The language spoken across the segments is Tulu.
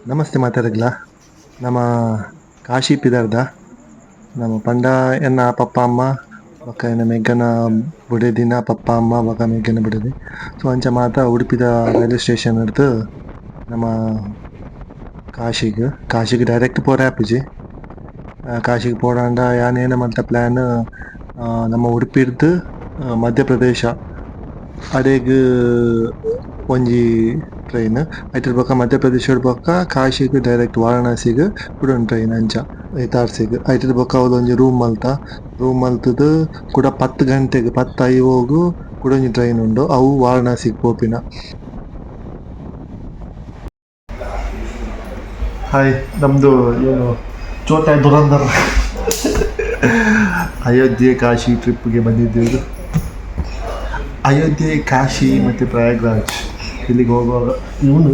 ನಮಸ್ತೆ ಮಾತಾಡಗ್ಲ. ನಮ್ಮ ಕಾಶಿ ಪಿದರ್ದ ನಮ್ಮ ಪಂಡ ಎನ್ನ ಪಪ್ಪ ಅಮ್ಮ ಬೊಕ್ಕ ಎನ್ನ ಮೆಗ್ಗನ ಬುಡೆದಿನ ಪಪ್ಪ ಅಮ್ಮ ಬೊಕ್ಕ ಮೆಗ್ಗನ ಬುಡೆದಿ. ಸೊ ಅಂಚ ಮಾತ ಉಡುಪಿದ ರೈಲ್ವೆ ಸ್ಟೇಷನ್ ಡ್ದ್ ನಮ್ಮ ಕಾಶಿಗ್ ಕಾಶಿಗ್ ಡೈರೆಕ್ಟ್ ಪೋರೆ ಆಪುಜಿ. ಕಾಶಿಗ್ ಪೋಡಾಂಡ ಯಾನ್ ಏನ ಮಲ್ತ ಪ್ಲಾನ್, ನಮ್ಮ ಉಡುಪಿರ್ದ್ ಮಧ್ಯಪ್ರದೇಶ ಅಡೆಗ್ ಒಂಜಿ ಟ್ರೈನ್, ಐತದ ಬೊಕ ಮಧ್ಯಪ್ರದೇಶಡ್ ಬೊಕ ಕಾಶಿಗ್ ಡೈರೆಕ್ಟ್ ವಾರಣಾಸಿಗ್ ಕುಡೊಂಜಿ ಟ್ರೈನ್ ಅಂಚ ಇತಾರ್ಸಿಗ್ ಐತದ ಬೊಕ ಅವ್ಲೊಂಜಿ ರೂಮ್ ಮಲ್ತ ರೂಮ್ ಮಲ್ತುದು ಕುಡ 10 ಗಂಟೆಗ್ 10:50 ಗು ಕುಡೊಂಜಿ ಟ್ರೈನ್ ಉಂಡು ಅವು ವಾರಣಾಸಿಗ್ ಪೋಪಿನ. ಹಾಯ್, ನಮ್ದು ಏನು ಚೋಟಾ ಧುರಂಧರ್ ಅಯೋಧ್ಯೆ ಕಾಶಿ ಟ್ರಿಪ್ಗೆ ಬಂದಿದ್ದೇವೆ. ಅಯೋಧ್ಯೆ, ಕಾಶಿ ಮತ್ತು ಪ್ರಯಾಗ್ರಾಜ್ ಇಲ್ಲಿಗೆ ಹೋಗುವಾಗ ಇವನು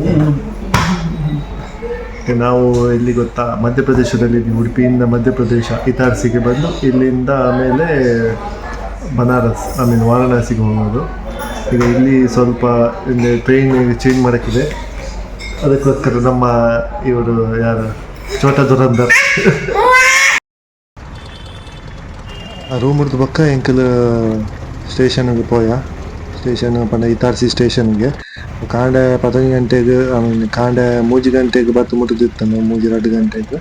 ನಾವು ಎಲ್ಲಿ ಗೊತ್ತಾ? ಮಧ್ಯಪ್ರದೇಶದಲ್ಲಿ ಇದ್ದೀವಿ. ಉಡುಪಿಯಿಂದ ಮಧ್ಯಪ್ರದೇಶ ಇತಾರ್ಸಿಗೆ ಬಂದು ಇಲ್ಲಿಂದ ಆಮೇಲೆ ಬನಾರಸ್, I mean ವಾರಣಾಸಿಗೆ ಹೋಗೋದು. ಈಗ ಇಲ್ಲಿ ಸ್ವಲ್ಪ ಇಲ್ಲಿ ಟ್ರೈನ್ ಚೇಂಜ್ ಮಾಡೋಕ್ಕಿದೆ. ಅದಕ್ಕೋಸ್ಕರ ನಮ್ಮ ಇವರು ಯಾರು ಚೋಟ ದುರಂದರ್ ಆ ರೂಮ್ ಹಿಡ್ದು ಬೊಕ್ಕ ಎಂಕಲ್ ಸ್ಟೇಷನ್ಗೆ ಪೋಯ. ಸ್ಟೇಷನ್ ಪಂಡ ಇತಾರ್ಸಿ ಸ್ಟೇಷನ್ಗೆ ಕಾಂಡೆ 11 ಗಂಟೆಗೆ, I mean ಕಾಂಡೆ 3 ಗಂಟೆಗೆ ಬತ್ತು ಮುಟ್ಟುದಿತ್ತನು, 3 2 ಗಂಟೆಗೆ.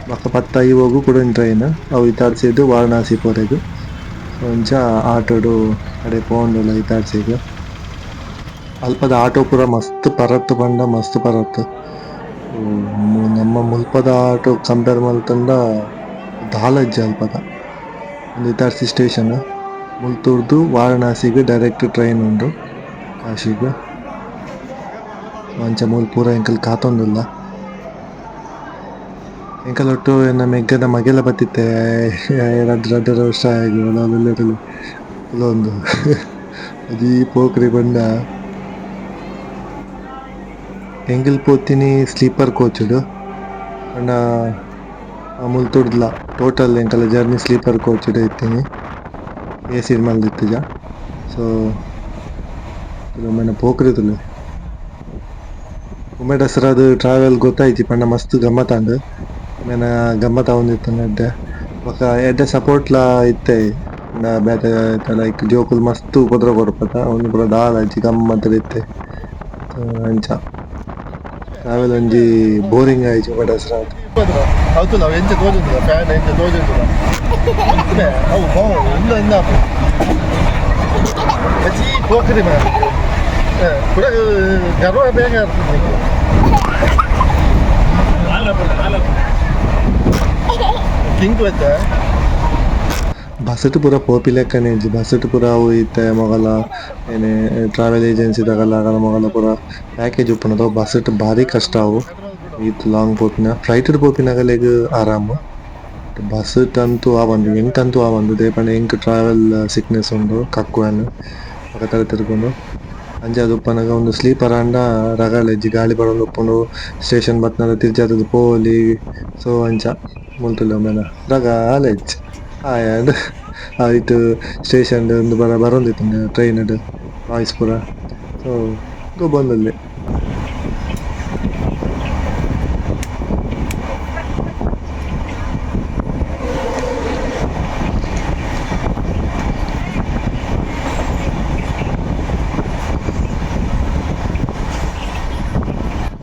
ಬೊಕ್ಕ 10:50 ಗು ಕುಡೊಂಜಿ ಟ್ರೈನ್ ಅವು ಇತಾರ್ಸಿದ್ದು ವಾರಣಾಸಿ ಪೋರೆಗ್. ಸೊ ಅಂಚ ಆಟೋಡು ಅಡೆ ಪೋಂಡುಲ್ಲ ಇತಾರ್ಸಿಗ್. ಅಲ್ಪದ ಆಟೋ ಪೂರ ಮಸ್ತ್ ಪರತ್ ಪಂಡ ಮಸ್ತ್ ಪರತ್. ನಮ್ಮ ಮುಲ್ಪದ ಆಟೋ ಕಂಪೇರ್ ಮಲ್ತುಂಡ ದಾಲ ಇಜ್ಜಿ ಅಲ್ಪದ. ಉಂದು ಇತಾರ್ಸಿ ಸ್ಟೇಷನ್. ಮುಲ್ತುರ್ದು ವಾರಣಾಸಿಗ್ ಡೈರೆಕ್ಟ್ ಟ್ರೈನ್ ಉಂಡು ಕಾಶಿಗ್. ಅಂಚ ಮೂಲು ಪೂರ ಎಂಕಲ್ ಕಾತೊಂದುಲ್ಲ. ಎಂಕಲ್ ಒಟ್ಟು ಎನ್ನ ಮೆಗ್ಗನ ಮಗೆಲ ಬತ್ತಿತ್ತೆ, ರಡ್ಡ್ ರಡ್ಡರೆ ವರ್ಷ ಆಗಿ ಕುಲೊಂದು ಅಜಿ ಪೋಕ್ರಿ ಪಂಡ. ಎಂಕಲ್ ಪೋತಿನಿ ಸ್ಲೀಪರ್ ಕೋಚ್ಡ್ ಪಂಡ ಮುಲ್ತುರ್ದ್ಲ ಟೋಟಲ್ ಎಂಕಲ್ಲ ಜರ್ನಿ ಸ್ಲೀಪರ್ ಕೋಚ್ಡ್ ಇತ್ತೀನಿ, ಎ ಸಿ ಮಲ್ದಿತ್ತುಜ. ಸೊ ಮನೆ ಪೋಕ್ರಿ ತುಲೆ ಉಮೇಡ್ ಅದು ಟ್ರಾವೆಲ್ ಗೊತ್ತಾಯ್ತಿ ಪಂಡ ಮಸ್ತ್ ಗಮ್ಮತ್ ಆಂಡ್. ಮೇನ ಗಮ್ಮತ್ ಆವೊಂದಿತ್ತು ಎಡ್ಡೆ. ಬೊಕ ಎಡ್ಡೆ ಸಪೋರ್ಟ್ಲ ಇತ್ತೆ. ಪಂಡ ಬೇತೆ ಲೈಕ್ ಜೋಕುಲು ಮಸ್ತ್ ಉಪದ್ರ ಕೊರ್ಪತ, ಉಂದು ಪೂರ ದಾಲ ಇಜ್ಜಿ, ಗಮ್ಮತ್ ಇತ್ತೆ. ಸೊ ಅಂಚ ಟ್ರಾವೆಲ್ ಒಂಜಿ ಬೋರಿಂಗ್ ಆಯಿಜಿ ಉಮೇಡ್ ಹೆಸರಾದ್. ಅವು ನಾವು ಎಂಚ ತೋಜುಂದಿಲ್ಲ, ಫ್ಯಾನ್ ಎಂಚ ತೋಜುಂದಿಲ್ಲ. ಅವು ಇಲ್ಲ ಇಲ್ಲ ಅಜ್ಜಿ ಪೋಕ್ರಿ ಮ್ಯಾಮ್ ಕೂಡ ಗರ್ವ ಬೇಗ ಇರ್ತದೆ. ಕಿಂಕ್ വെച്ച ಬಸ್ಸಟ್ ಪೂರ ಪೋಪಿ ಲೆಕ್ಕನೆ ಇಜ್ಜಿ. ಬಸ್ಸಟ್ ಪೂರ ಅವು ಇತ್ತೆ ಮೊಗಲ ಏನೆ ಟ್ರಾವೆಲ್ ಏಜೆನ್ಸಿ ದಗಲ ಅಗಲ ಮೊಗಲ ಪೂರ ಪ್ಯಾಕೇಜ್ ಉಪ್ಪುನದ. ಬಸ್ಸಟ್ ಬಾರಿ ಕಷ್ಟ ಅವು ಈತ್ ಲಾಂಗ್ ಪೋಪಿನ. ಫ್ಲೈಟ್ ಪೋಪಿನಗಲೆಗ್ ಆರಾಮ್. ಬಸ್ಸಟ್ ಅಂತೂ ಆವಂದು, ಎಂಕಂತೂ ಆವಂದು. ದಾಯೆ ಪಂಡ ಎಂಕ್ ಟ್ರಾವೆಲ್ ಸಿಕ್ನೆಸ್ ಉಂಡು, ಕಕ್ಕುವೆನ್ ಬೊಕ ತರೆ ತಿರ್ಗುಂಡು. ಅಂಚಾದ್ ಉಪ್ಪುನಗ ಉಂದು ಸ್ಲೀಪರ್ ಆಂಡ ರಗಳೆ ಇಜ್ಜಿ, ಗಾಳಿ ಬರೊಂದು ಉಪ್ಪುಂಡು, ಸ್ಟೇಷನ್ ಬತ್ತ್ನಗ ತಿರ್ಜಾತುದು ಪೋವೊಲಿ. ಸೊ ಅಂಚ ಮುಲ್ತುಲ್ಲ ಮೇನ ರಗಾಲೆ ಇಜ್ಜಿ ಆಯ್ ಐಟ್ ಸ್ಟೇಷನ್ ಉಂದು ಪೂರ ಬರೊಂದಿತ್ತುಂಡು ಟ್ರೈನ್ ಡ್ ವಾಯ್ಸ್ ಪೂರ. ಸೊ ಗೊಬ್ಬೊಂದುಲ್ಲೆ.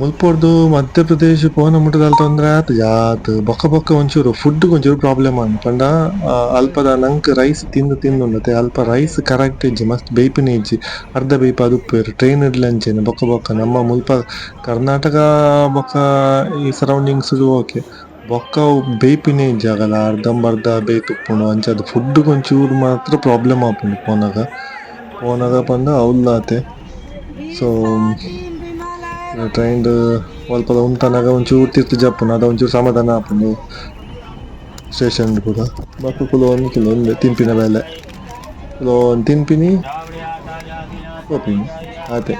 ಮುಲ್ಪೊರ್ದು ಮಧ್ಯಪ್ರದೇಶ ಪೋನ ಮುಟ್ಟದಲ್ ತೊಂದ್ರೆ ಆತ್ ಜಾತ್. ಬೊಕ ಬೊಕ ಒಂಚೂರು ಫುಡ್ ಒಂಚೂರು ಪ್ರಾಬ್ಲಮ್ ಆಂಡ್. ಪಂಡ ಅಲ್ಪದ ನಂಕ್ ರೈಸ್ ತಿಂದು ತಿಂದು ಉಂಡತೆ, ಅಲ್ಪ ರೈಸ್ ಕರೆಕ್ಟ್ ಇಜ್ಜಿ, ಮಸ್ತ್ ಬೇಯ್ಪಿನ ಇಜ್ಜಿ, ಅರ್ಧ ಬೇಯ್ಪಾದ್ ಉಪ್ಪುವೆರ್. ಟ್ರೈನ್ ಡ್ಲ ಅಂಚೆನೆ. ಬೊಕ ಬೊಕ ನಮ್ಮ ಮುಲ್ಪ ಕರ್ನಾಟಕ ಬೊಕ ಈ ಸರೌಂಡಿಂಗ್ಸ್ ಓಕೆ, ಬೊಕ್ಕ ಅವು ಬೇಯ್ಪಿನ ಇಜ್ಜಿ, ಆಗಲ ಅರ್ಧಂಬರ್ಧ ಬೇಯ್ತ್ ಉಪ್ಪುಂಡು. ಅಂಚಾದ್ ಫುಡ್ ಒಂಚೂರು ಮಾತ್ರ ಪ್ರಾಬ್ಲಮ್ ಆಪುಂಡು ಪೋನಗ ಪೋನಗ ಪಂಡ ಅವ್ಲಾತೆ. ಸೊ ಟ್ರೈನ್ ಅಲ್ಪದ ಉಂತನಗ ಒಂಚೂರು ತಿರ್ತ್ ಜಪ್ಪುನು, ಅದ ಒಂಚೂರು ಸಮಾಧಾನ ಆಪುಂಡು ಸ್ಟೇಷನ್ ಪೂರ. ಬೊಕ ಕುಲೊಂದು ಕುಲೊಂದು ತಿನ್ಪಿನ ಬೇಲೆ, ಕುಲೊಂದು ತಿನ್ಪಿನಿ ಪೋಪಿನಿ ಆತೆ.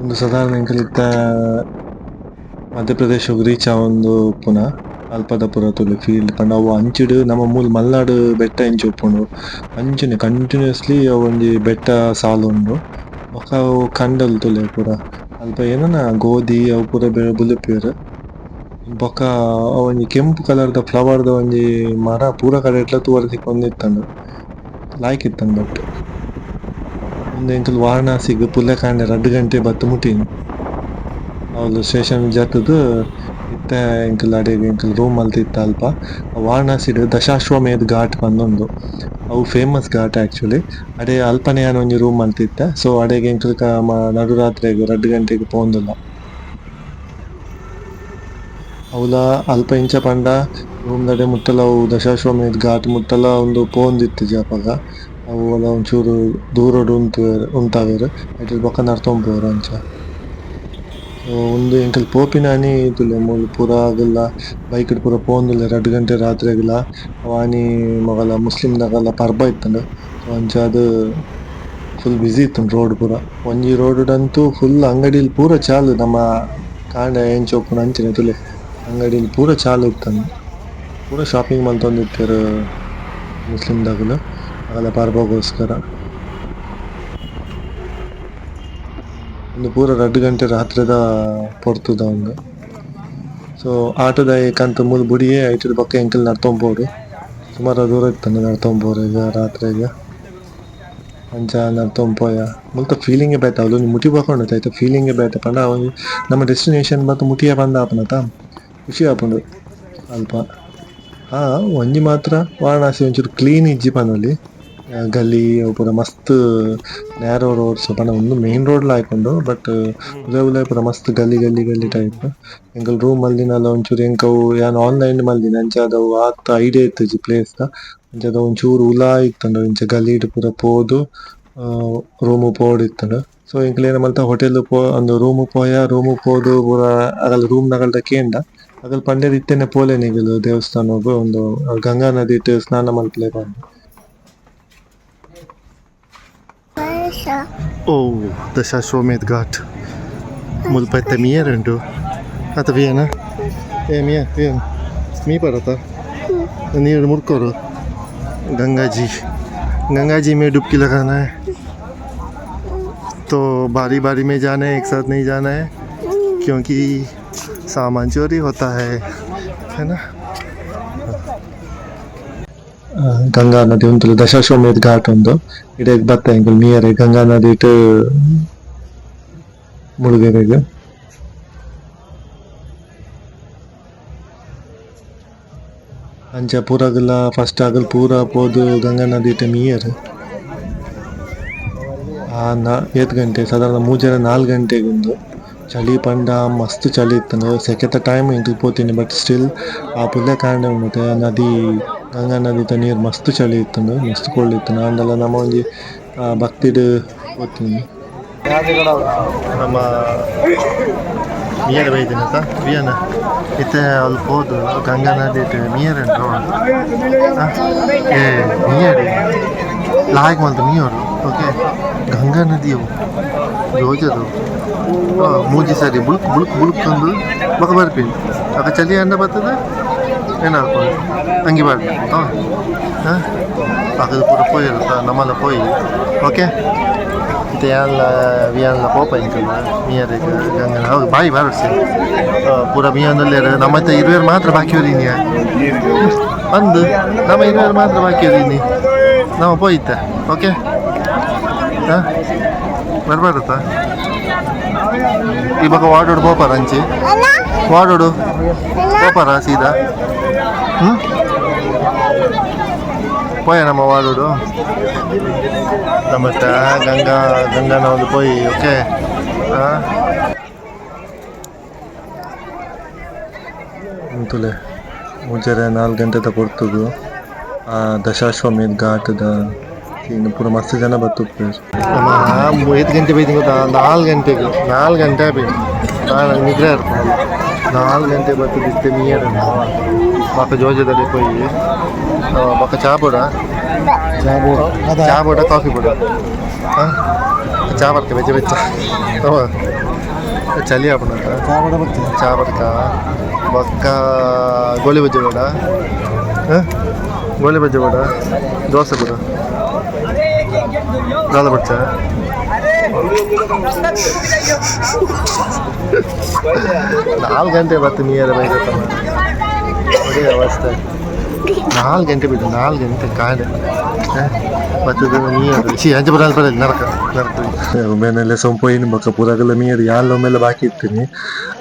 ಉಂದು ಸಾಧಾರಣ ಎಂಕುಲು ಇತ್ತೆ ಮಧ್ಯಪ್ರದೇಶಗ್ ರೀಚ್ ಆವೊಂದು ಉಪ್ಪುನ ಅಲ್ಪದ ಪೂರ ತೂಲೆ ಫೀಲ್ಡ್ ಪಂಡ ಅವು ಅಂಚಿಡ್ ನಮ ಮೂಲು ಮಲ್ನಾಡ್ ಬೆಟ್ಟ ಇಂಚ ಉಪ್ಪುಂಡು ಅಂಚನೆ ಕಂಟಿನ್ಯೂಸ್ಲಿ ಅವೊಂಜಿ ಬೆಟ್ಟ ಸಾಲು ಉಂಡು ಬೊಕ ಅವು ಕಂಡಲ್ ತೂಲೆ ಪೂರ ಅಲ್ಪ ಏನನ ಗೋಧಿ ಅವು ಪೂರ ಬುಲೆಪುವೆರ್ ಬೊಕ ಅವೊಂಜಿ ಕೆಂಪು ಕಲರ್ ದ ಫ್ಲವರ್ ದ ಒಂಜಿ ಮರ ಪೂರ ಕಡೆಟ್ಲ ತೂವರೆ ತಿಕ್ಕೊಂದಿತ್ತುಂಡು ಲಾಯ್ಕ್ ಇತ್ತುಂಡು ಬಟ್ ಉಂದು ಎಂಕುಲು ವಾರಣಾಸಿಗ್ ಪುಲ್ಯಕಾಂಡೆ 2 ಗಂಟೆ ಬತ್ತ್ ಮುಟ್ಟಿನಿ. ಅವ್ಲು ಸ್ಟೇಷನ್ ಜತ್ತ್‌ದ್ ಇತ್ತೆ ಎಂಕುಲು ಅಡೆಗ್ ಎಂಕುಲು ರೂಮ್ ಮಲ್ತಿತ್ತ ಅಲ್ಪ ವಾರಣಾಸಿಡ್ ದಶಾಶ್ವಮೇಧ ಘಾಟ್ ಪಂದ್ ಉಂಡು. ಅವು ಫೇಮಸ್ ಘಾಟ್ ಆಕ್ಚುಲಿ. ಅಡೆ ಅಲ್ಪನೆ ಯಾನ್ ಒಂಜಿ ರೂಮ್ ಮಲ್ತಿತ್ತೆ. ಸೊ ಅಡೆಗ್ ಎಂಕುಲು ನಡುರಾತ್ರೆಗ್ 2 ಗಂಟೆಗ್ ಪೋವೊಂದುಲ್ಲ. ಅವ್ಲ ಅಲ್ಪ ಇಂಚ ಪಂಡ ರೂಮ್ ದಡೆ ಮುಟ್ಟಲ ಅವು ದಶಾಶ್ವಮೇಧ ಘಾಟ್ ಮುಟ್ಟಲ ಉಂದು ಪೋವೊಂದಿತ್ತಿಜಿ ಅಪಗ. ಅವು ಒಲ ಒಂಚೂರು ದೂರಡ್ ಉಂತುವೆರ್ ಉಂತಾವೆರ್ ಐಟ್ ಬೊಕ ನಡ್ತೊಂದು ಪೋವೆರ್ ಅಂಚ. ಸೊ ಉಂದು ಎಂಕುಲು ಪೋಪಿನಾನಿ ತೂಲೆ ಮೂಲು ಪೂರ ಬೈಕ್ ಡ್ ಪೂರ ಪೋವೊಂದುಲ್ಲೆರ್ 2 ಗಂಟೆ ರಾತ್ರೆಗ್ಲ. ಅವು ಆನಿ ಮೊಗಲ ಮುಸ್ಲಿಂ ದಕಲ್ನ ಪರ್ಬ ಇತ್ತುಂಡು. ಸೊ ಅಂಚಾದ್ ಫುಲ್ ಬಿಸಿ ಇತ್ತುಂಡು ರೋಡ್ ಪೂರ. ಒಂಜಿ ರೋಡ್ ಡಂತೂ ಫುಲ್ ಅಂಗಡಿಲ್ ಪೂರ ಚಾಲು ನಮ್ಮ ಕಾಂಡೆ ಎಂಚ ಉಪ್ಪುಂಡು ಅಂಚನೆ ತೂಲೆ ಅಂಗಡಿಲ್ ಪೂರ ಚಾಲು ಇತ್ತುಂಡು. ಪೂರ ಶಾಪಿಂಗ್ ಮಲ್ತೊಂದಿತ್ತೆರ್ ಮುಸ್ಲಿಂ ದಕುಲು ಅಕಲ್ನ ಪರ್ಬಗೋಸ್ಕರ. ಉಂದು ಪೂರ 2 ಗಂಟೆ ರಾತ್ರೆದ ಪೊರ್ತುದ ಉಂದು. ಸೊ ಆಟೋದಾಯೆ ಕಂತ್ ಮೂಲು ಬುಡಿಯೆ ಐಟ್ ಬೊಕ್ಕ ಎಂಕುಲು ನಡ್ತೊಂದು ಪೋವೊಡು. ಸುಮಾರು ದೂರ ಇತ್ತುಂಡು ನಡ್ತೊಂದು ಪೋರೆಗ್ ರಾತ್ರೆಗ್. ಅಂಚ ನಡ್ತೊಂದು ಪೋಯ ಮುಲ್ತ ಫೀಲಿಂಗ್ ಬೇತೆ ಅವ್ಲು ಒಂಜಿ ಮುಟಿ ಬಕೊಂಡ ಐತ ಫೀಲಿಂಗ್ ಬೇತೆ ಪಂಡ ಒಂಜಿ ನಮ್ಮ ಡೆಸ್ಟಿನೇಷನ್ ಬತ್ತ್ ಮುಟಿಯ ಪಂದ್ ಆಪುನತ ಖುಷಿ ಆಪುಂಡು ಅಲ್ಪ. ಹಾ ಒಂಜಿ ಮಾತ್ರ ವಾರಣಾಸಿ ಒಂಚೂರು ಕ್ಲೀನ್ ಇಜ್ಜಿ ಪನೊಲಿ. ಗಲ್ಲಿ ಅವು ಪೂರ ಮಸ್ತ್ ನ್ಯಾರೋ ರೋಡ್ಸ್ ಪಂಡ ಉಂದು ಮೈನ್ ರೋಡ್ ಲ ಆಯ್ಪುಂಡು ಬಟ್ ಉಲಾ ಉಲಾ ಪೂರ ಮಸ್ತ್ ಗಲ್ಲಿ ಗಲ್ಲಿ ಗಲ್ಲಿ ಟೈಪ್. ಎಂಕುಲು ರೂಮ್ ಮಲ್ದಿನಲ ಒಂಚೂರು ಎಂಕ್ ಅವು ಯಾನ್ ಆನ್ಲೈನ್ ಮಲ್ದಿನ ಅಂಚಾದ್ ಅವು ಆತ್ ಐಡಿಯಾ ಇತ್ತಿಜಿ ಪ್ಲೇಸ್ ದ. ಅಂಚಾದ್ ಒಂಚೂರು ಉಲಾ ಇತ್ತುಂಡು ಇಂಚ ಗಲ್ಲಿಡ್ ಪೂರ ಪೋದು ರೂಮ್ ಪೋವೊಡಿತ್ತುಂಡು. ಸೊ ಎಂಕುಲು ಏನ ಮಲ್ತ ಹೋಟೆಲ್ ಪೋ ಅಂದ್ ರೂಮ್ ಪೋಯ ರೂಮ್ ಪೋದು ಪೂರ ಅಗಲ್ ರೂಮ್ ನಗಲ್ಡ ಕೇಂಡ ಅಗಲ್ ಪಂಡೆರ್ ಇತ್ತೆನೆ ಪೋಲೆ ನಿಗುಲು ದೇವಸ್ಥಾನಗ್ ಉಂದು ಗಂಗಾ ನದಿಟ್ ಸ್ನಾನ ಮಲ್ಪುಲೆ ಪಂದ್. ಓ ದಶಾಶ್ವಮೇಧ ಘಾಟ್ ಮುಲ್ಪ ಇತ್ತೆ ಮಿಯರ್ ಉಂಟು ಅತ ವಿಯನ ಏ ಮಿಯ ವಿಯನ್ ಮೀ ಪರತ ನೀರು ಮುಡ್ಕೋರು. गंगा जी, गंगा जी में डुबकी लगाना है तो बारी बारी में जाना है, एक साथ नहीं जाना है क्योंकि सामान चोरी होता है, है ना। ಗಂಗಾ ನದಿ ಉಂತುಲು ದಶಾಶ್ವಮೇಧ ಘಾಟ್ ಉಂದು. ಇಡೆಗ್ ಬತ್ತ ಎಂಕುಲು ಮೀಯರೆ ಗಂಗಾ ನದಿಟ್ ಮುಳುಗೆರೆಗ್. ಅಂಚ ಪೂರಗಲ ಫಸ್ಟ್ ಅಗಲ್ ಪೂರ ಪೋದು ಗಂಗಾ ನದಿಟ್ ಮೀಯೆರ್. ಏತ್ ಗಂಟೆ ಸಾಧಾರಣ ಮೂಜರೆ 4 ಗಂಟೆಗ್ ಉಂದು. ಚಳಿ ಪಂಡ ಮಸ್ತ್ ಚಳಿ ಇತ್ತುಂಡು. ಸೆಕೆತ ಟೈಮ್ ಎಂಕುಲು ಪೋತಿನಿ ಬಟ್ ಸ್ಟಿಲ್ ಆ ಪುಲ್ಯ ಕಾಂಡೆ ಉಂಡತೆ ನದಿ ಗಂಗಾ ನದಿತ ನೀರ್ ಮಸ್ತ್ ಚಳಿ ಇತ್ತುಂಡು, ಮಸ್ತ್ ಕೋಲ್ಡ್ ಇತ್ತುಂಡು. ಆಂಡಲ ನಮ ಒಂಜಿ ಭಕ್ತಿಡ್ ಪೋತಿನಿ. ನಮ್ಮ ಮಿಯರ್ ಬೈದಿನತ ವಿಯನ ಇತ್ತೆ ಅಲ್ಪ ಪೋದು ಗಂಗಾ ನದಿಟ್ ಮಿಯರ್ ಉಂಟು. ಏ ಮಿಯರ್ ಲಾಯ್ಕ್ ಮಲ್ತ ಮಿಯರು. ಓಕೆ ಗಂಗಾ ನದಿಯವು ಜೋಜದು ಮೂಜಿ ಸಾರಿ ಬುಲ್ಕ್ ಬುಲ್ಕ್ ಬುಲ್ಕ್ ಅಂದು ಬೊಕ ಬರ್ಪಿನಿ. ಅಕ ಚಳಿ ಅಂಡ ಬರ್ತದ ಏನಾಲ್ಪುಂಡು ಅಂಗಿ ಬರ್ಪಿ. ಹಾಂ ಹಾಂ ಅಕುಲು ಪೂರ ಪೋಯೆರ್ ನಮ್ಮಲ ಪೋಯಿ. ಓಕೆ ಇತ್ತೆ ಯಾನ್ಲ ವಿಯಾನ್ಲ ಪೋಪ ಎಂಕುಲು ಮಿಯರೆಗ್ ಗಂಗಾ. ಹೌದು ಬಾಯಿ ಬಾರೊಡ್ಸಿ ಪೂರ ಮಿಯೊಂದುಲ್ಲೆರ್. ನಮ್ಮ ಇತ್ತೆ ಇರುವೆರ್ ಮಾತ್ರ ಬಾಕಿ ಒರಿನಿ ಅಂದ್ ನಮ್ಮ ಇರುವೆರ್ ಮಾತ್ರ ಬಾಕಿ ಒರಿನಿ. ನಮ್ಮ ಪೋಯಿತ್ತೆ. ಓಕೆ ಹಾಂ ಬರ್ಬಾರತ್ತ ಈ ಬೊಕ ವಾಡೋಡು ಪೋಪಾರ ಅಂಚಿ ವಾಡೋಡು ಪೋಪಾರ ಸೀದಾ ಹ್ಞೂ ಪೋಯ ನಮ್ಮ ವಾಡೋಡು ನಮ್ಮತ್ತ ಗಂಗಾ ಗಂಗಾನ ಒಂದು ಪೋಯಿ. ಓಕೆ ಹಾಂ ಉಂತುಲೆ ಮೂಜರೆ 4 ಗಂಟೆದ ಪೊರ್ತುಗು ಆ ದಶಾಶ್ವಮೇಧ ಘಾಟ್ದ ಸೀನ್ ಪೂರ ಮಸ್ತ್ ಜನ ಬತ್ತುಪ್ಪೆರ್. ನಮ್ಮ ಏತ್ ಗಂಟೆ ಬೈದಿನಿ ಗೊತ್ತಾ? 4 ಗಂಟೆಗೆ 4 ಗಂಟೆ ಆಪಿನಿ ನಾನು ನಿದ್ರೆ ಇರ್ಪುನಲ್ಲ. 4 ಗಂಟೆ ಬತ್ತುದಿತ್ತೆ ಮಿಯರ್ ಬೊಕ ಜೋಜದಡೆ ಪೋಯಿ ಬೊಕ ಚಾ ಬೋಡ ಚಾ ಬೋಡ ಕಾಫಿ ಬೋಡ. ಹಾಂ ಚಾ ಬರ್ತೆ ಬೆಚ್ಚ ಬೆಚ್ಚ. ಚಳಿ ಆಪುಂಡತ್ತ ಚಾ ಬಡ್ಕ ಬೊಕ್ಕ ಗೋಳಿ ಬಜ್ಜಿ ಬೋಡ ಗೋಳಿ ಬಜ್ಜಿ ಬೋಡ ದೋಸೆ ಬೋಡ ದಾದ ಬಡ್ಚ 4 ಗಂಟೆ ಬತ್ತು ನೀರ ಬೈದತ್ತ ಒಳ್ಳೆ ಅವಸ್ಥೆ. 4 ಗಂಟೆ ಬಿಟ್ಟು 4 ಗಂಟೆ ಕಾಡೆ ಬತ್ತದ ನೀರು. ಸಿ ಅಂಚೆ ಬರಲ್ಲ ಬರಲ್ಲ, ನರಕ ನರಕ. ಮೇನೆಲ್ಲ ಸೊಂಪೋಯಿನ ಬೊಕ್ಕ ಪೂರಗಲ ಮೀಯರು ಯಾನ್ ಒಮ್ಮೆಲ್ಲ ಬಾಕಿ ಇತ್ತೀನಿ.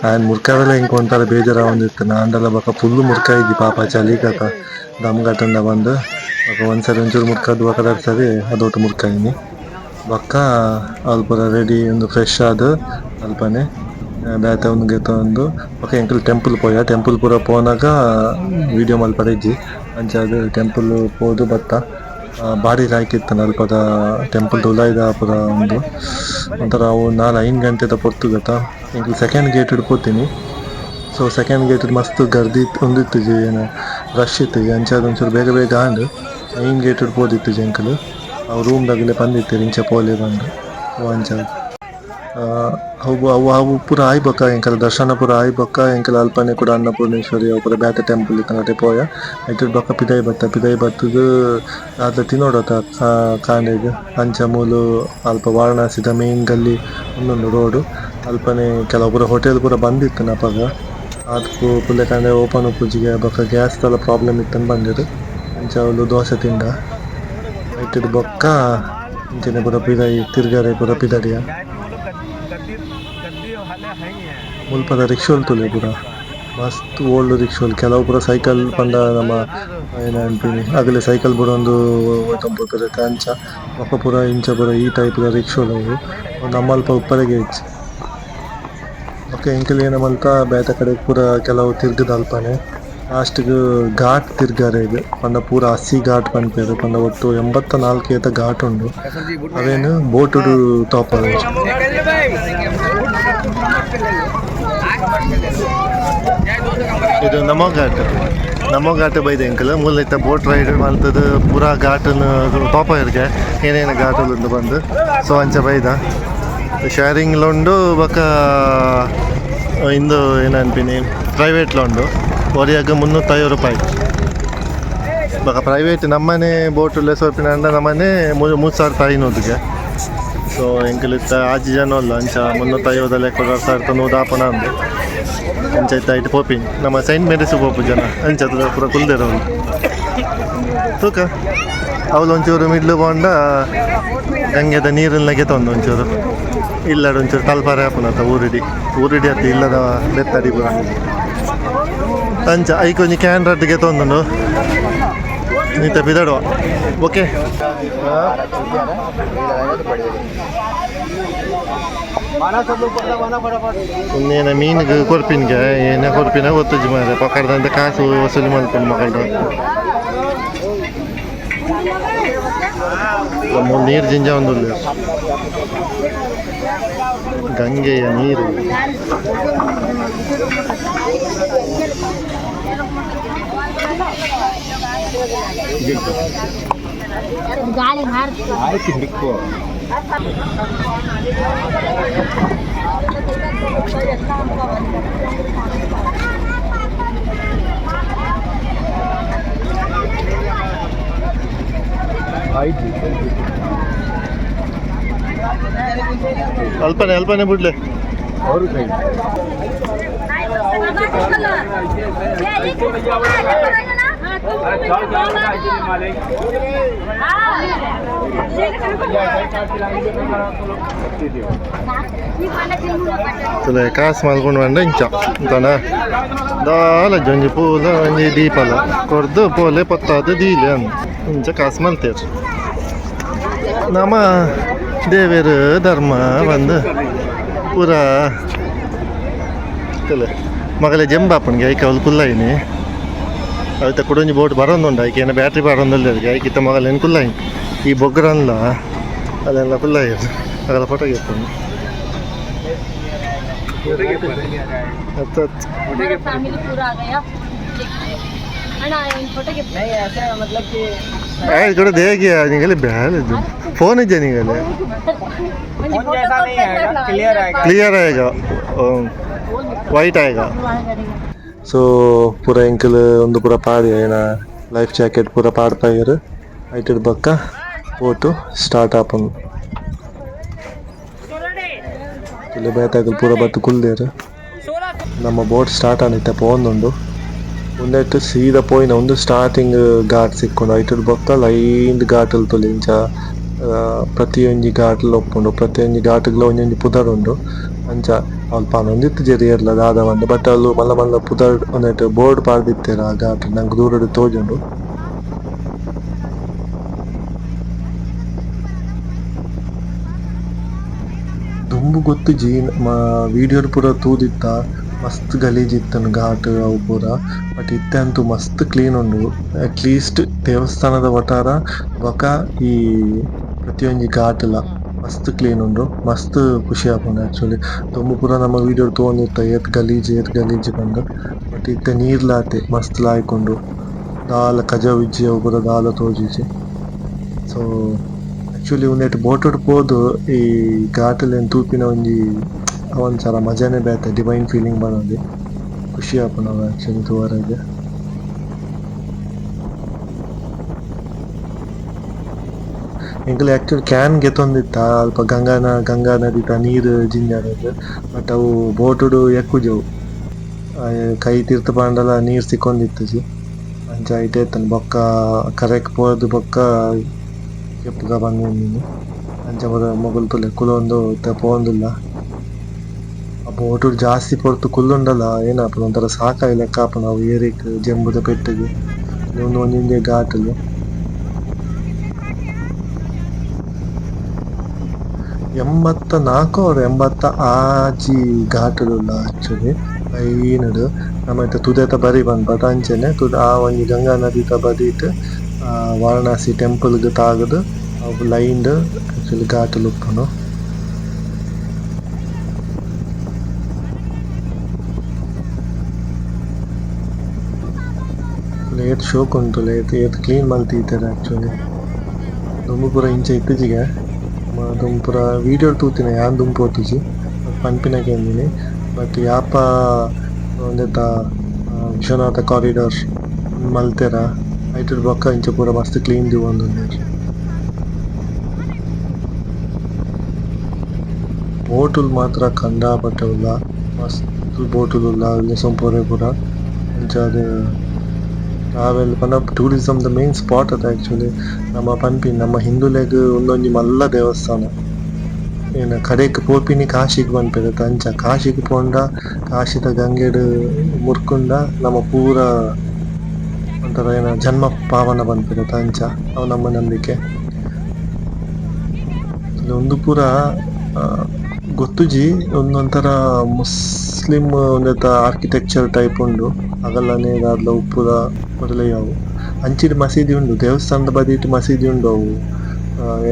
ಆಯನ್ ಮುರ್ಕಾವೆಲ್ಲ ಇಂಕ್ ಒಂಥರ ಬೇಜಾರಾವೊಂದಿತ್ತು. ಆಂಡಲ ಬೊಕ್ಕ ಫುಲ್ ಮುರ್ಕ ಇದ್ದಿ ಪಾಪ. ಚಳಿಗತ ದಮ್ ಗಟ್ಟಂಡ ಬಂದು ಬೊಕ್ಕ ಒಂದ್ಸರಿ ಒಂಚೂರು ಮುರ್ಕದ್ದು, ಬೊಕ್ಕ ರಡ್ಡ್ ಸರಿ ಅದೊಟ್ಟು ಮುರ್ಕಾಯಿನಿ. ಬೊಕ್ಕ ಅಲ್ಪ ಪೂರ ರೆಡಿ ಒಂದು ಫ್ರೆಶ್ ಆದ್ ಅಲ್ಪನೆ ಬೇತೆ ಒಂದು ಗೆತೊಂದು ಬೊಕ್ಕ ಎಂಕುಲು ಟೆಂಪಲ್ ಪೋಯ. ಟೆಂಪಲ್ ಪೂರ ಪೋನಗ ವಿಡಿಯೋ ಮಲ್ಪರೆ ಇಜ್ಜಿ. ಅಂಚಾದ್ ಟೆಂಪಲ್ ಪೋದು ಬತ್ತ. ಬಾರಿ ಲಾಯ್ಕ್ ಇತ್ತುಂಡು ಅಲ್ಪದ ಟೆಂಪಲ್ ಉಲಾಯಿದ ಪೂರ. ಉಂದು ಒಂಥರ ಅವು 4-5 ಗಂಟೆದ ಪೊರ್ತು ಗೊತ್ತ. ಎಂಕುಲು ಸೆಕೆಂಡ್ ಗೇಟ್ ಪೋತಿನಿ. ಸೊ ಸೆಕೆಂಡ್ ಗೇಟ್ ಮಸ್ತ್ ಗರ್ದಿ ಉಂದಿತ್ತುಜಿ, ಏನ ರಶ್ ಇತ್ತುಜಿ. ಅಂಚಾದ್ ಒಂಚೂರು ಬೇಗ ಬೇಗ ಆಂಡ್. ಮೈನ್ ಗೇಟ್ ಪೋದಿತ್ತುಜಿ ಎಂಕುಲು. ಅವು ರೂಮ್ ದಗುಲೆ ಪಂದಿತ್ತೆರ್ ಇಂಚ ಪೋಲೆ ಪಂದ್. ಅವು ಅಂಚಾದ್ ಅವು ಅವು ಅವು ಪೂರ ಆಯಿ ಬೊಕ್ಕ, ಎಂಕಲ್ ದರ್ಶನ ಪೂರ ಆಯಿ ಬೊಕ್ಕ ಎಂಕಲ್ ಅಲ್ಪನೆ ಕೂಡ ಅನ್ನಪೂರ್ಣೇಶ್ವರಿ ಅವು ಪೂರ ಬೇತೆ ಟೆಂಪಲ್ ಇತ್ತುಂಡ ಪೋಯ. ಐತುಡ್ ಬೊಕ್ಕ ಪಿದಯಿ ಬತ್ತ. ಪಿದಯಿ ಬತ್ತುದು ದಾದ ತಿನೊಡತ ಕಾಂಡೆಗ್. ಅಂಚ ಮೂಲು ಅಲ್ಪ ವಾರಣಾಸಿದ ಮೇನ್ ಗಲ್ಲಿ ಉಂದುಂಡು ರೋಡ್. ಅಲ್ಪನೆ ಕೆಲವು ಪೂರ ಹೋಟೆಲ್ ಪೂರ ಬಂದ್ ಇತ್ತುಂಡು ಅಪಗ. ಆತ್ ಪುಲ್ಯ ಕಾಂಡೆ ಓಪನ್ ಉಪ್ಪುಜಿಗೆ. ಬೊಕ್ಕ ಗ್ಯಾಸ್ ದ ಪ್ರಾಬ್ಲಮ್ ಇತ್ತುಂದು ಪಂಡೆರ್. ಅಂಚ ಅವ್ಲು ದೋಸೆ ತಿಂದ. ಐತುಡ್ ಬೊಕ್ಕ ಇಂಚನೆ ಪೂರ ಪಿದಯಿ ತಿರ್ಗರೆ ಪೂರ ಪಿದಡಿಯ. ಮುಲ್ಪದ ರಿಕ್ಷೋಲ್ ತೂಲೆ, ಪೂರ ಮಸ್ತ್ ಓಲ್ಡ್ ರಿಕ್ಷೋಲ್. ಕೆಲವು ಪೂರ ಸೈಕಲ್ ಪಂಡ ನಮ ಏನ ಅನ್ಪಿನಿ ಅಗಲೆ ಸೈಕಲ್ ಬುಡೊಂದು ಪೋಪೆರ್ ಅಂಚ. ಬೊಕ ಪೂರ ಇಂಚ ಪೂರ ಈ ಟೈಪ್ ದ ರಿಕ್ಷೋಲ್ ಅವು. ನಮ್ಮಲ್ಪ ಉಪ್ಪರೆಗೆ ಇಜ್ಜಿ. ಬೊಕ ಎಂಕುಲು ಏನ ಮಲ್ತ, ಬೇತೆ ಕಡೆಗ್ ಪೂರ ಕೆಲವು ತಿರ್ಗದ ಅಲ್ಪನೆ ಲಾಸ್ಟ್ ಗ್ ಘಾಟ್ ತಿರ್ಗರೆಗ್ ಪಂಡ ಪೂರ 80 ಘಾಟ್ ಪನ್ಪೆರ್. ಪಂಡ ಒಟ್ಟು 84 ಏತ ಘಾಟ್ ಉಂಡು. ಅವೆನ್ ಬೋಟ್ ಡು ತೋಪಾವೆರ್. ಇದು ನಮೋ ಘಾಟ್. ನಮೋ ಘಾಟ್ ಬೈದೆ ಎಂಕಲ್. ಮೂಲ ಇತ್ತ ಬೋಟ್ ರೈಡ್ ಮಲ್ತದು ಪೂರಾ ಘಾಟನ್ ತೋಪಾಯರ್ಗೆ, ಏನೇನು ಘಾಟ್ ಉಂಡು ಬಂದು. ಸೊ ಅಂಚ ಬೈದ. ಶೇರಿಂಗ್ಲ ಉಂಡು, ಬೊಕ್ಕ ಇಂದು ಏನು ಅನ್ಪಿನಿ ಪ್ರೈವೇಟ್ಲ ಉಂಡು. ಒರಿಯಾಗ 350 ರೂಪಾಯಿ. ಬೊಕ್ಕ ಪ್ರೈವೇಟ್ ನಮ್ಮನೆ ಬೋಟ್ ಸೋಪಿನ ನಮ್ಮನೆ 3500ಗೆ. ಸೊ ಎಂಕಲ್ ಇತ್ತ ಆಜಿ ಜನ ಅಲ್ಲ, ಅಂಚ 350 ಲೆಕ್ಕ 1100 ಆಪುನ ಅಂದು. ಅಂಚ ಇತ್ತ ಐಟ್ ಪೋಪಿನಿ. ನಮ್ಮ ಸೈಂಟ್ ಮೇರಿಸ್ ಪೋಪು ಜನ ಅಂಚ ಪೂರ ಕುಲ್ದೆರ್ ಅವ್ಲು. ತೂಕ, ಅವ್ಲು ಒಂಚೂರು ಮಿಡ್ಲು ಪೋಂಡ ಗಂಗೆದ ನೀರೆಲ್ಲ ಗೆತೊಂದು ಒಂಚೂರು ಇಲ್ಲಡ್ ಒಂಚೂರು ತಲ್ಪರೆ ಆಪುನತ. ಊರಿಡಿ ಊರಿಡಿ ಅತ್ತ ಇಲ್ಲದ ಬೆತ್ತಡಿ ಪೂರ ಅಂಚ. ಐಕ್ ಒಂಜಿ can ರಡ್ಡ್ ಗೆತೊಂದುಂಡು. ಇತ್ತೆ ಪಿದಡುವ. ಓಕೆ. ಇನ್ನೇನ ಮೀನಿಗೆ ಕೊರ್ಪಿನ್ಗೆ ಏನ ಕೊರ್ಪಿನ ಗೊತ್ತುಜಿ ಮಾರೆ. ಪಕಡ್ದಂತೆ ಕಾಸು ವಸೂಲಿ ಮಲ್ಪುಂಡು ಮಕ್ಕಳು. ನೀರು ಜಿಂಜ ಒಂದು ಗಂಗೆಯ ನೀರು. ಗಾಳಿ ಹಾರ್ತು. ಆಯ್ತು, ಹಿಡ್ಕೋ. ಆಯ್ತು. ಅಲ್ಪನೆ ಅಲ್ಪನೆ ಬಿಡ್ಲೆ. ಅವರು ಕೈ. ತುಲೆ ಕಾಸು ಮಲ್ಕೊಂಡು ಬಂಡ ಇಂಚ ಇಂತನ ದಾಲ ಒಂಜಿ ಪೂಲ ಒಂಜಿ ದೀಪಲ ಕೊರ್ದು ಪೋಲೆ ಪೊತ್ತಾದು ದೀಲೆ ಅಂದ್. ಇಂಚ ಕಾಸು ಮಲ್ತೇರು. ನಮ್ಮ ದೇವೇರು ಧರ್ಮ ಬಂದು ಪೂರ ತುಲೆ. ಮಗಲೆ ಜಂಬಾಪನ್ಗೆ ಐಕ ಅವ್ಲು ಕುಲ್ಲಾಯಿನಿ. ಅವಿತ ಕುಡೊಂಜಿ ಬೋಟ್ ಬರೋಂದುಂಡು. ಐಕೆ ಏನ ಬ್ಯಾಟ್ರಿ ಬರೋಂದಿಲ್ಲ. ಐಕಿತ್ತ ಮಗಲೇನು ಕುಲ್ಲಾಯಿನಿ. ಈ ಬೊಗ್ರನ್ಲ ಅದೆಲ್ಲ ಕುಲ್ಲಾಯಿರು. ಅದೆಲ್ಲ ಫೋಟೋ ಗೆಪ್ಪುಂಡು. ಹತ್ತು ಹತ್ತು. हमारा फैमिली पूरा आ गया. ಅಣ್ಣ, ಒಂದು ಫೋಟೋ. ಆಯ್ತು ಕೂಡ ದೇಗಿಯ ನಿಗಲೆ ಬ್ಯಾಲೆ ಫೋನ್ ಇದ್ದೆ ನಿಗಲೆ. ಕ್ಲಿಯರ್. क्लियर आएगा. ಕ್ಲಿಯರ್ ಆಗ. ವೈಟ್ ಆಯ್ಗ. ಸೊ ಪೂರ ಎಂಕಲ್ ಒಂದು ಪೂರ ಪಾಡಿ ಏನ ಲೈಫ್ ಜಾಕೆಟ್ ಪೂರ ಪಾಡ್ಪಾಯೆರ್. ಐಟೆಡ್ ಬೊಕ್ಕ ಬೋಟು ಸ್ಟಾರ್ಟ್ ಆಪುಂಡು. ಇಲ್ಲಿ ಬೇತಾಗಲ್ ಪೂರ ಬತ್ತು ಕುಲ್ದೇರ್. ನಮ್ಮ ಬೋಟ್ ಸ್ಟಾರ್ಟ್ ಆನಿತ್ತೆ ಪೋವೊಂದುಂಡು. ಉಂದೆಟ್ ಸೀದಾ ಪೋಯಿನ ಉಂದು ಸ್ಟಾರ್ಟಿಂಗ್ ಘಾಟ್ ಸಿಕ್ಕುಂಡು. ಐಟೆಡ್ ಬೊಕ್ಕ ಲೈನ್ ಘಾಟ್ ತೂಲೆ ಇಂಚ ಪ್ರತಿಯೊಂಜಿ ಘಾಟ್ಲ ಉಪ್ಪುಂಡು. ಪ್ರತಿಯೊಂಜಿ ಘಾಟ್ಗ್ಲ ಒಂಜೊಂಜಿ ಪುದರ್ ಉಂಡು. ಅಂಚ ಅಲ್ಪ ಪನೊಂದಿತ್ತಿಜೆರ್ ಏರ್ಲ ದಾದ ಪಂದ್ ಬಟ್ ಅವು ಮಲ್ಲ ಮಲ್ಲ ಪುದರ್ ಉಂದೆಟ್ ಬೋರ್ಡ್ ಪಾಡ್ದಿತ್ತೆರ್ ಆ ಘಾಟ್ ನಂಕ್ ದೂರಡ್ ತೋಜುಂಡು. ದುಂಬು ಗೊತ್ತುಜಿ ವಿಡಿಯೋಡ್ ಪೂರ ತೂದಿತ್ತ ಮಸ್ತ್ ಗಲೀಜ್ ಇತ್ತುಂಡು ಘಾಟ್ ಅವು ಪೂರ. ಬಟ್ ಇತ್ತೆ ಅಂತೂ ಮಸ್ತ್ ಕ್ಲೀನ್ ಉಂಡು. ಅಟ್ ಲೀಸ್ಟ್ ದೇವಸ್ಥಾನದ ವಠಾರ ಬೊಕ ಈ ಪ್ರತಿಯೊಂಜಿ ಘಾಟ್ಲ ಮಸ್ತ್ ಕ್ಲೀನ್ ಉಂಡು. ಮಸ್ತ್ ಖುಷಿ ಆಪುಂಡು ಆಕ್ಚುಲಿ. ದುಂಬು ಪೂರ ನಮ ವಿಡಿಯೋಡ್ ತೂವೊಂದಿತ್ತ ಏತ್ ಗಲೀಜ್ ಏತ್ ಗಲೀಜ್ ಪಂದ್. ಬಟ್ ಇತ್ತೆ ನೀರ್ಲ ಆತೆ ಮಸ್ತ್ ಲಾಯ್ಕ್ ಉಂಡು. ದಾಲ ಕಜವು ಇಜ್ಜಿ ಅವು ಪೂರ ದಾಲ ತೋಜುಜಿ. ಸೊ ಆಕ್ಚುಲಿ ಉಂದೆಟ್ ಬೋಟುಡು ಪೋದು ಈ ಘಾಟ್ಲೆನ್ ತೂಪಿನ ಒಂಜಿ ಅವೊಂಥರ ಮಜಾನೆ ಬೇತೆ ಡಿವೈನ್ ಫೀಲಿಂಗ್ ಬರೊಂದು ಖುಷಿ ಆಪುಂಡು ಅವು ಆಕ್ಚುಲಿ ತೂವರೆಗ್. ಎಂಕುಲು ಆಕ್ಚುಲಿ can ಗೆತೊಂದಿತ್ತ ಅಲ್ಪ ಗಂಗಾ ನದಿತ ನೀರ್ ಜಿಂಜಾರಗ್. ಬಟ್ ಅವು ಬೋಟುಡು ಎಕ್ಕುಜಿ ಅವು. ಕೈ ತಿರ್ತ್ ಪಾಂಡಲ ನೀರ್ ಸಿಕ್ಕೊಂದಿತ್ತುಜಿ. ಅಂಚ ಐಟೇ ಇತ್ತುಂಡು ಬೊಕ್ಕ ಕರೆಕ್ ಪೋದು ಬೊಕ್ಕ ಕೆಪ್ಪುಗ ಪಂದ್ ಅಂಚ ಪೂರ ಮೊಕುಲು ತೂಲೆ ಕುಲೊಂದು ಇತ್ತೆ ಪೋವೊಂದುಲ್ಲ. ಆ ಬೋಟುಡು ಜಾಸ್ತಿ ಪೊರ್ತು ಕುಲ್ಲುಂಡಲ ಏನಾಪುಂಡು ಒಂಥರ ಸಾಕಾಯಿ ಲೆಕ್ಕ ಆಪುಂಡು ಅವು ಏರಿಕ್ ಜಂಬುದ ಪೆಟ್ಟುಗು. ಉಂದು ಒಂಜೊಂಜೆ ಘಾಟುಲು. 84 or 86 ಘಾಟುಲುಲ್ಲ ಆಕ್ಚುಲಿ ಲೈನ್ ಡ್. ನಮ ಇತ್ತೆ ತುದೆತ ಬರಿ ಪನ್ಪತ ಅಂಚನೆ ತುದೆ ಆ ಒಂಜಿ ಗಂಗಾ ನದಿತ ಬದಿಟ್ ವಾರಣಾಸಿ ಟೆಂಪಲ್ ಗ್ ತಾಗುದು ಅವು ಲೈನ್ ಡ್ ಆಕ್ಚುಲಿ ಘಾಟುಲು ಉಪ್ಪುಂಡು. ಏತ್ ಶೋಕು ಉಂಡು ಏತ್ ಏತ್ ಕ್ಲೀನ್ ಮಲ್ತ್ ದೀತೆರ್ ಆಕ್ಚುಲಿ. ದುಂಬು ಪೂರ ಇಂಚ ಇತ್ತಿಜಿಗೆ. ದುಂಬು ಪೂರ ವಿಡಿಯೋ ತೂತಿನ ಯಾನ್ ದುಂಬು ಪೋತುಜಿ ಪನ್ಪಿನ ಕೇಂದಿನಿ. ಬಟ್ ಯಾಪ ಉಂದೆತ ವಿಶ್ವನಾಥ ಕಾರಿಡಾರ್ ಮಲ್ತೆರ ಐಟುಡ್ ಬೊಕ್ಕ ಇಂಚ ಪೂರ ಮಸ್ತ್ ಕ್ಲೀನ್ ದೀವೊಂದುಲ್ಲೆರ್. ಬೋಟುಲು ಮಾತ್ರ ಕಂಡಾಪಟ್ಟೆ ಉಲ್ಲ. ಮಸ್ತ್ ಬೋಟುಲು ಉಲ್ಲ ಇಲ್ಲಿ ಸಂಪೊರೆ ಪೂರ. ಅಂಚಾದ್ ಟ್ರಾವೆಲ್ ಪಂಡ ಟೂರಿಸಂ ದ ಮೈನ್ ಸ್ಪಾಟ್ ಅತ ಆಕ್ಚುಲಿ. ನಮ ಪನ್ಪಿ ನಮ್ಮ ಹಿಂದುಲೆಗ್ ಉಂದೊಂಜಿ ಮಲ್ಲ ದೇವಸ್ಥಾನ. ಏನ ಕಡೆಕ್ ಪೋಪಿನಿ ಕಾಶಿಗ್ ಪನ್ಪೆರ್ ಅತ ಅಂಚ ಕಾಶಿಗ್ ಪೋಂಡ ಕಾಶಿದ ಗಂಗೆಡ್ ಮುರ್ಕುಂಡ ನಮ ಪೂರ ಒಂಥರ ಏನ ಜನ್ಮ ಪಾವನ ಪನ್ಪೆರ್ ಅತ ಅಂಚ ಅವು ನಮ್ಮ ನಂಬಿಕೆ. ಉಂದು ಪೂರ ಗೊತ್ತುಜಿ ಉಂದೊಂಥರ ಮುಸ್ಲಿಂ ಉಂದೆತ ಆರ್ಕಿಟೆಕ್ಚರ್ ಟೈಪ್ ಉಂಡು. ಅಗಲನೆ ದಾದಲ ಉಪ್ಪುದ ಬದಲಯಾವು. ಅಂಚಿಡ್ ಮಸೀದಿ ಉಂಡು ದೇವಸ್ಥಾನದ ಬದಿಟ್ ಮಸೀದಿ ಉಂಡು ಅವು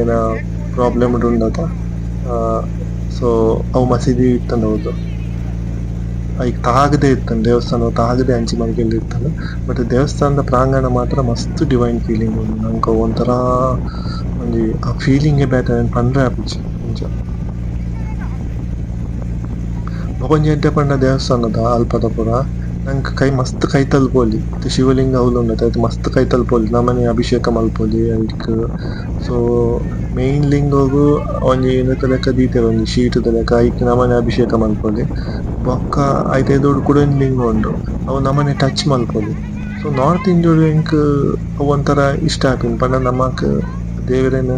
ಏನ ಪ್ರಾಬ್ಲಮ್ ಉಂಡತ. ಸೊ ಅವು ಮಸೀದಿ ಇತ್ತುಂಡು ಅವುಲು. ಐಕ್ ತಾಗದೆ ಇತ್ತುಂಡು ದೇವಸ್ಥಾನ ತಾಗದೆ ಅಂಚಿ ಮಲ್ಗೆಲ್ ಇತ್ತುಂಡು. ಬಟ್ ದೇವಸ್ಥಾನದ ಪ್ರಾಂಗಣ ಮಾತ್ರ ಮಸ್ತ್ ಡಿವೈನ್ ಫೀಲಿಂಗ್ ಉಂಡು. ನಂಕ್ ಅವು ಒಂಥರ ಒಂಜಿ ಆ ಫೀಲಿಂಗ್ ಬೇತೆ ಪಂಡ್ರೆ ಆಪುಜಿ ಅಂಚ. ಬೊಕೊಂಜಿ ಎಡ್ಡೆ ಪಂಡ ದೇವಸ್ಥಾನದ ಅಲ್ಪದ ಪೂರ ನಂಕ್ ಕೈ ಮಸ್ತ್ ಕೈತಲ್ ಪೋಲಿ. ಇತ್ತೆ ಶಿವಲಿಂಗ ಅವ್ಲು ಉಂಡತೆ ಐತ ಮಸ್ತ್ ಕೈತಲ್ ಪೋಲಿ ನಮನೆ ಅಭಿಷೇಕ ಮಲ್ಪೊಲಿ ಐಕ್. ಸೊ ಮೈನ್ ಲಿಂಗೊಗು ಒಂಜಿ ನೆತ್ತ ಲೆಕ್ಕ ದೀತೆರ್ ಒಂಜಿ ಶೀಟ್ ದ ಲೆಕ್ಕ ಐಕ್ ನಮನೆ ಅಭಿಷೇಕ ಮಲ್ಪೊಲಿ. ಬೊಕ್ಕ ಐತ ಎದುರುಡು ಕುಡೊಂಜಿ ಲಿಂಗ ಉಂಡು ಅವು ನಮನೆ ಟಚ್ ಮಲ್ಪೊಲಿ. ಸೊ ನಾರ್ತ್ ಇಂಡಿಯಾಡ್ ಎಂಕ್ ಅವು ಒಂಥರ ಇಷ್ಟ ಆಪಿನಿ ಪಂಡ ನಮಕ್ ದೇವೆರೆನ್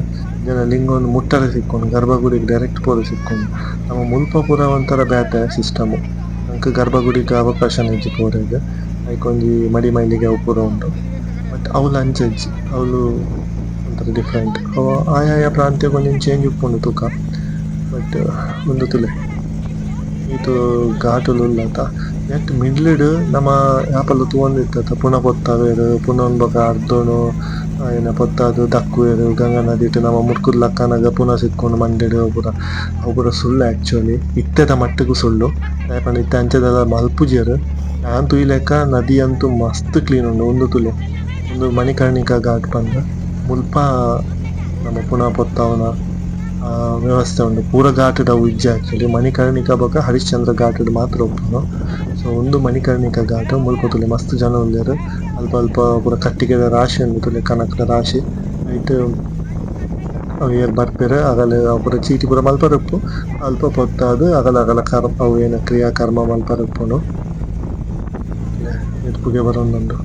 ಜನ ಲಿಂಗೊನು ಮುಟ್ಟರೆ ಸಿಕ್ಕುಂಡು ಗರ್ಭಗುಡಿಗ್ ಡೈರೆಕ್ಟ್ ಪೋರೆ ಸಿಕ್ಕುಂಡು. ನಮ ಮುಲ್ಪ ಪೂರ ಒಂಥರ ಬೇತೆ ಸಿಸ್ಟಮ್. ನಂಕ್ ಗರ್ಭಗುಡಿಗ್ ಅವಕಾಶನೆ ಇಜ್ಜಿ ಪೋರೆಗ್ ಐಕ್ ಒಂಜಿ ಮಡಿ ಮೈಲಿಗೆ ಅವು ಪೂರ ಉಂಡು. ಬಟ್ ಅವ್ಲು ಅಂಚ ಇಜ್ಜಿ ಅವ್ಲು ಒಂಥರ ಡಿಫರೆಂಟ್. ಅವು ಆಯಾಯ ಪ್ರಾಂತ್ಯಗ್ ಒಂಜೊಂಜಿ ಚೇಂಜ್ ಉಪ್ಪುಂಡು ತೂಕ. ಬಟ್ ಉಂದು ತೂಲೆ ಈತ್ ಘಾಟುಲು ಉಲ್ಲತ ನೆಟ್ ಮಿಡ್ಲ್ ನಮ ಯಾಪಲ ತೂವೊಂದಿತ್ತತ ಪುಣ ಪೊತ್ತವೆರ್ ಪುನೊನ್ ಬೊಕ ಅರ್ದೊನು ಏನ ಪೊತ್ತಾದ್ ದಕ್ಕುವೆರ್ ಗಂಗಾ ನದಿಟ್ ನಮ ಮುರ್ಕುದ್ ಲಕ್ಕನಗ ಪುನ ಸಿಕ್ಕುಂಡು ಮಂಡೆಡ್ ಅವು ಪೂರ ಅವು ಪೂರ ಸುಳ್ಳು ಆಕ್ಚುಲಿ ಇತ್ತೆದ ಮಟ್ಟುಗು ಸುಳ್ಳು. ದಾಯೆ ಪಂಡ ಇತ್ತೆ ಅಂಚ ದಾಲ ಮಲ್ಪುಜೆರ್. ಯಾನ್ ತೂಯಿಲೆಕ ನದಿ ಅಂತೂ ಮಸ್ತ್ ಕ್ಲೀನ್ ಉಂಡು. ಉಂದು ತೂಲೆ ಉಂದು ಮಣಿಕರ್ಣಿಕಾ ಘಾಟ್ ಪಂದ್ ಮುಲ್ಪ ನಮ ಪುನ ಪೊತ್ತಾವುನ ವ್ಯವಸ್ಥೆ ಉಂಡು. ಪೂರ ಘಾಟ್ಡ್ ಅವು ಇಜ್ಜಿ ಆಕ್ಚುಲಿ. ಮಣಿಕರ್ಣಿಕಾ ಬೊಕ ಹರಿಶ್ಚಂದ್ರ ಘಾಟ್ಡ್ ಮಾತ್ರ ಉಪ್ಪುನು. ಸೊ ಉಂದು ಮಣಿಕರ್ಣಿಕಾ ಘಾಟ್. ಮುಲ್ಪ ತೂಲೆ ಮಸ್ತ್ ಜನ ಉಲ್ಲೆರ್. ಅಲ್ಪ ಅಲ್ಪ ಪೂರ ಕಟ್ಟಿಗೆದ ರಾಶಿ ಉಂಡು ತೂಲೆ ಕನಕ್ದ ರಾಶಿ. ಐಟ್ ಅವು ಏರ್ ಬರ್ಪೆರ್ ಅಗಲ್ ಅವು ಪೂರ ಚೀಟಿ ಪೂರ ಮಲ್ಪರೆ ಉಪ್ಪು. ಅಲ್ಪ ಪೊತ್ತಾದ್ ಅಗಲ ಅಗಲ ಕರ್ಮ ಅವು ಏನ ಕ್ರಿಯಾ ಕರ್ಮ ಮಲ್ಪರೆ ಉಪ್ಪುಂಡು. ಏತ್ ಪುಗೆ ಬರೊಂದುಂಡು.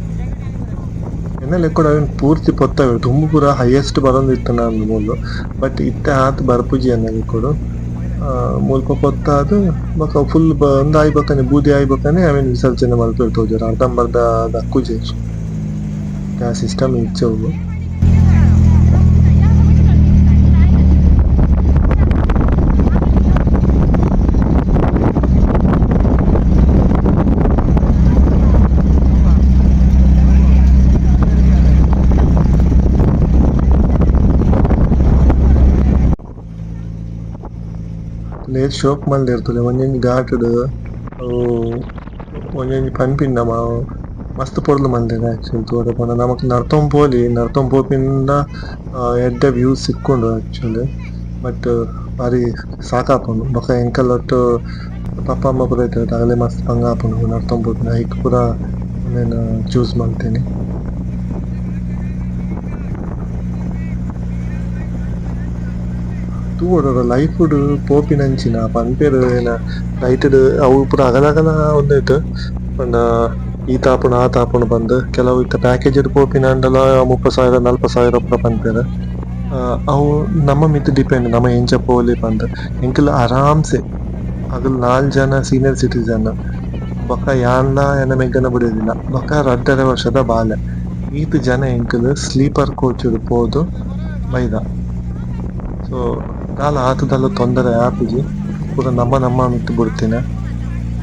ಎನ್ನ ಲೆಕ್ಕೊಡು ಅವೆನ್ ಪೂರ್ತಿ ಪೊತ್ತವೆ ದುಂಬು ಪೂರ ಹೈಯೆಸ್ಟ್ ಬರೊಂದಿತ್ತುಂಡು ಅಂದ್ ಮೂಲು. ಬಟ್ ಇತ್ತೆ ಆತ್ ಬರ್ಪುಜಿ ಎನ್ನ ಲೆಕ್ಕೊಡು. ಮುಲ್ಪ ಪೊತ್ತಾದ್ ಬೊಕ ಫುಲ್ ಉಂದು ಆಯಿ ಬೊಕನೆ ಬೂದಿ ಆಯಿ ಬೊಕನೆ ಅವೆನ್ ವಿಸರ್ಜನೆ ಮಲ್ಪೆರ್ ತೋಜೊಡು ಅರ್ಧಂಬರ್ಧ ದಕ್ಕುಜೆರ್. ಆ ಸಿಸ್ಟಮ್ ಇಜ್ಜಿ ಅವು. ಲೇಸ್ ಶೋಕ್ ಮಲ್ದೆರ್ ತೂಲೆ ಒಂಜೊಂಜಿ ಘಾಟ್ಡ್ ಅವು ಒಂಜೊಂಜಿ ಪನ್ಪಿನ ನಮ ಮಸ್ತ್ ಪೊರ್ಲು ಮಲ್ದೆರ್ ಆಕ್ಚುಲಿ ತೂವರೆ ಪೋಂಡ ನಮಕ್ ನರ್ತೊಂದು ಪೋಲಿ ನರ್ತೊಂದು ಪೋಪಿಂಡ ಎಡ್ಡೆ ವ್ಯೂ ಸಿಕ್ಕುಂಡು ಆಕ್ಚುಲಿ. ಬಟ್ ಬಾರಿ ಸಾಕಾಪುಂಡು ಬೊಕ ಎಂಕಲ್ ಒಟ್ಟು ಪಪ್ಪ ಅಮ್ಮ ಪೂರ ಇತ್ತೆರ್ ಅಗಲೆ ಮಸ್ತ್ ಬಂಗ ಆಪುಂಡು ನರ್ತೊಂದು ಪೋಪಿನ ಐಕ್ ಪೂರ ಉಂದೆನ್ ಚೂಸ್ ಮಲ್ತಿನಿ. ತೂವೊಡು ಲೈಫ್ ಡ್ ಪೋಪಿನಂಚಿನ ಪನ್ಪೆರ್ ಏನ ಫ್ಲೈಟ್ ಡ್ ಅವು ಪೂರ ಅಗಲಗಲ ಉಂದೆಟ್ ಪಂಡ ಈತ್ ಆಪುಂಡು ಆತ್ ಆಪುಂಡು ಪಂದ್ ಕೆಲವು ಇತ್ತೆ ಪ್ಯಾಕೇಜ್ ಡ್ ಪೋಪಿನಾಂಡಲ 30 ಸಾವಿರ 40 ಸಾವಿರ ಪೂರ ಪನ್ಪೆರ್. ಅವು ನಮ್ಮ ಮಿತ್ತ್ ಡಿಪೆಂಡ್ ನಮ ಎಂಚ ಪೋಲಿ ಪಂದ್. ಎಂಕುಲು ಆರಾಮ್ಸೆ ಅಕುಲು 4 ಜನ ಸೀನಿಯರ್ ಸಿಟಿಸನ್ ಬೊಕ ಯಾನ್ಲ ಎನ್ನ ಮೆಗ್ಗನ ಬುಡೆದಿಲ ಬೊಕ ರಡ್ಡರೆ ವರ್ಷದ ಬಾಲೆ ಈತ್ ಜನ ಎಂಕುಲು ಸ್ಲೀಪರ್ ಕೋಚ್ ಡ್ ಪೋದು ಬೈದ. ಸೊ ದಾಲ ಆತ್ ದಾಲ ತೊಂದರೆ ಆಪುಜಿ ಪೂರ ನಮ್ಮ ನಮ್ಮ ಮಿತ್ತ್ ಬುಡ್ತಿನ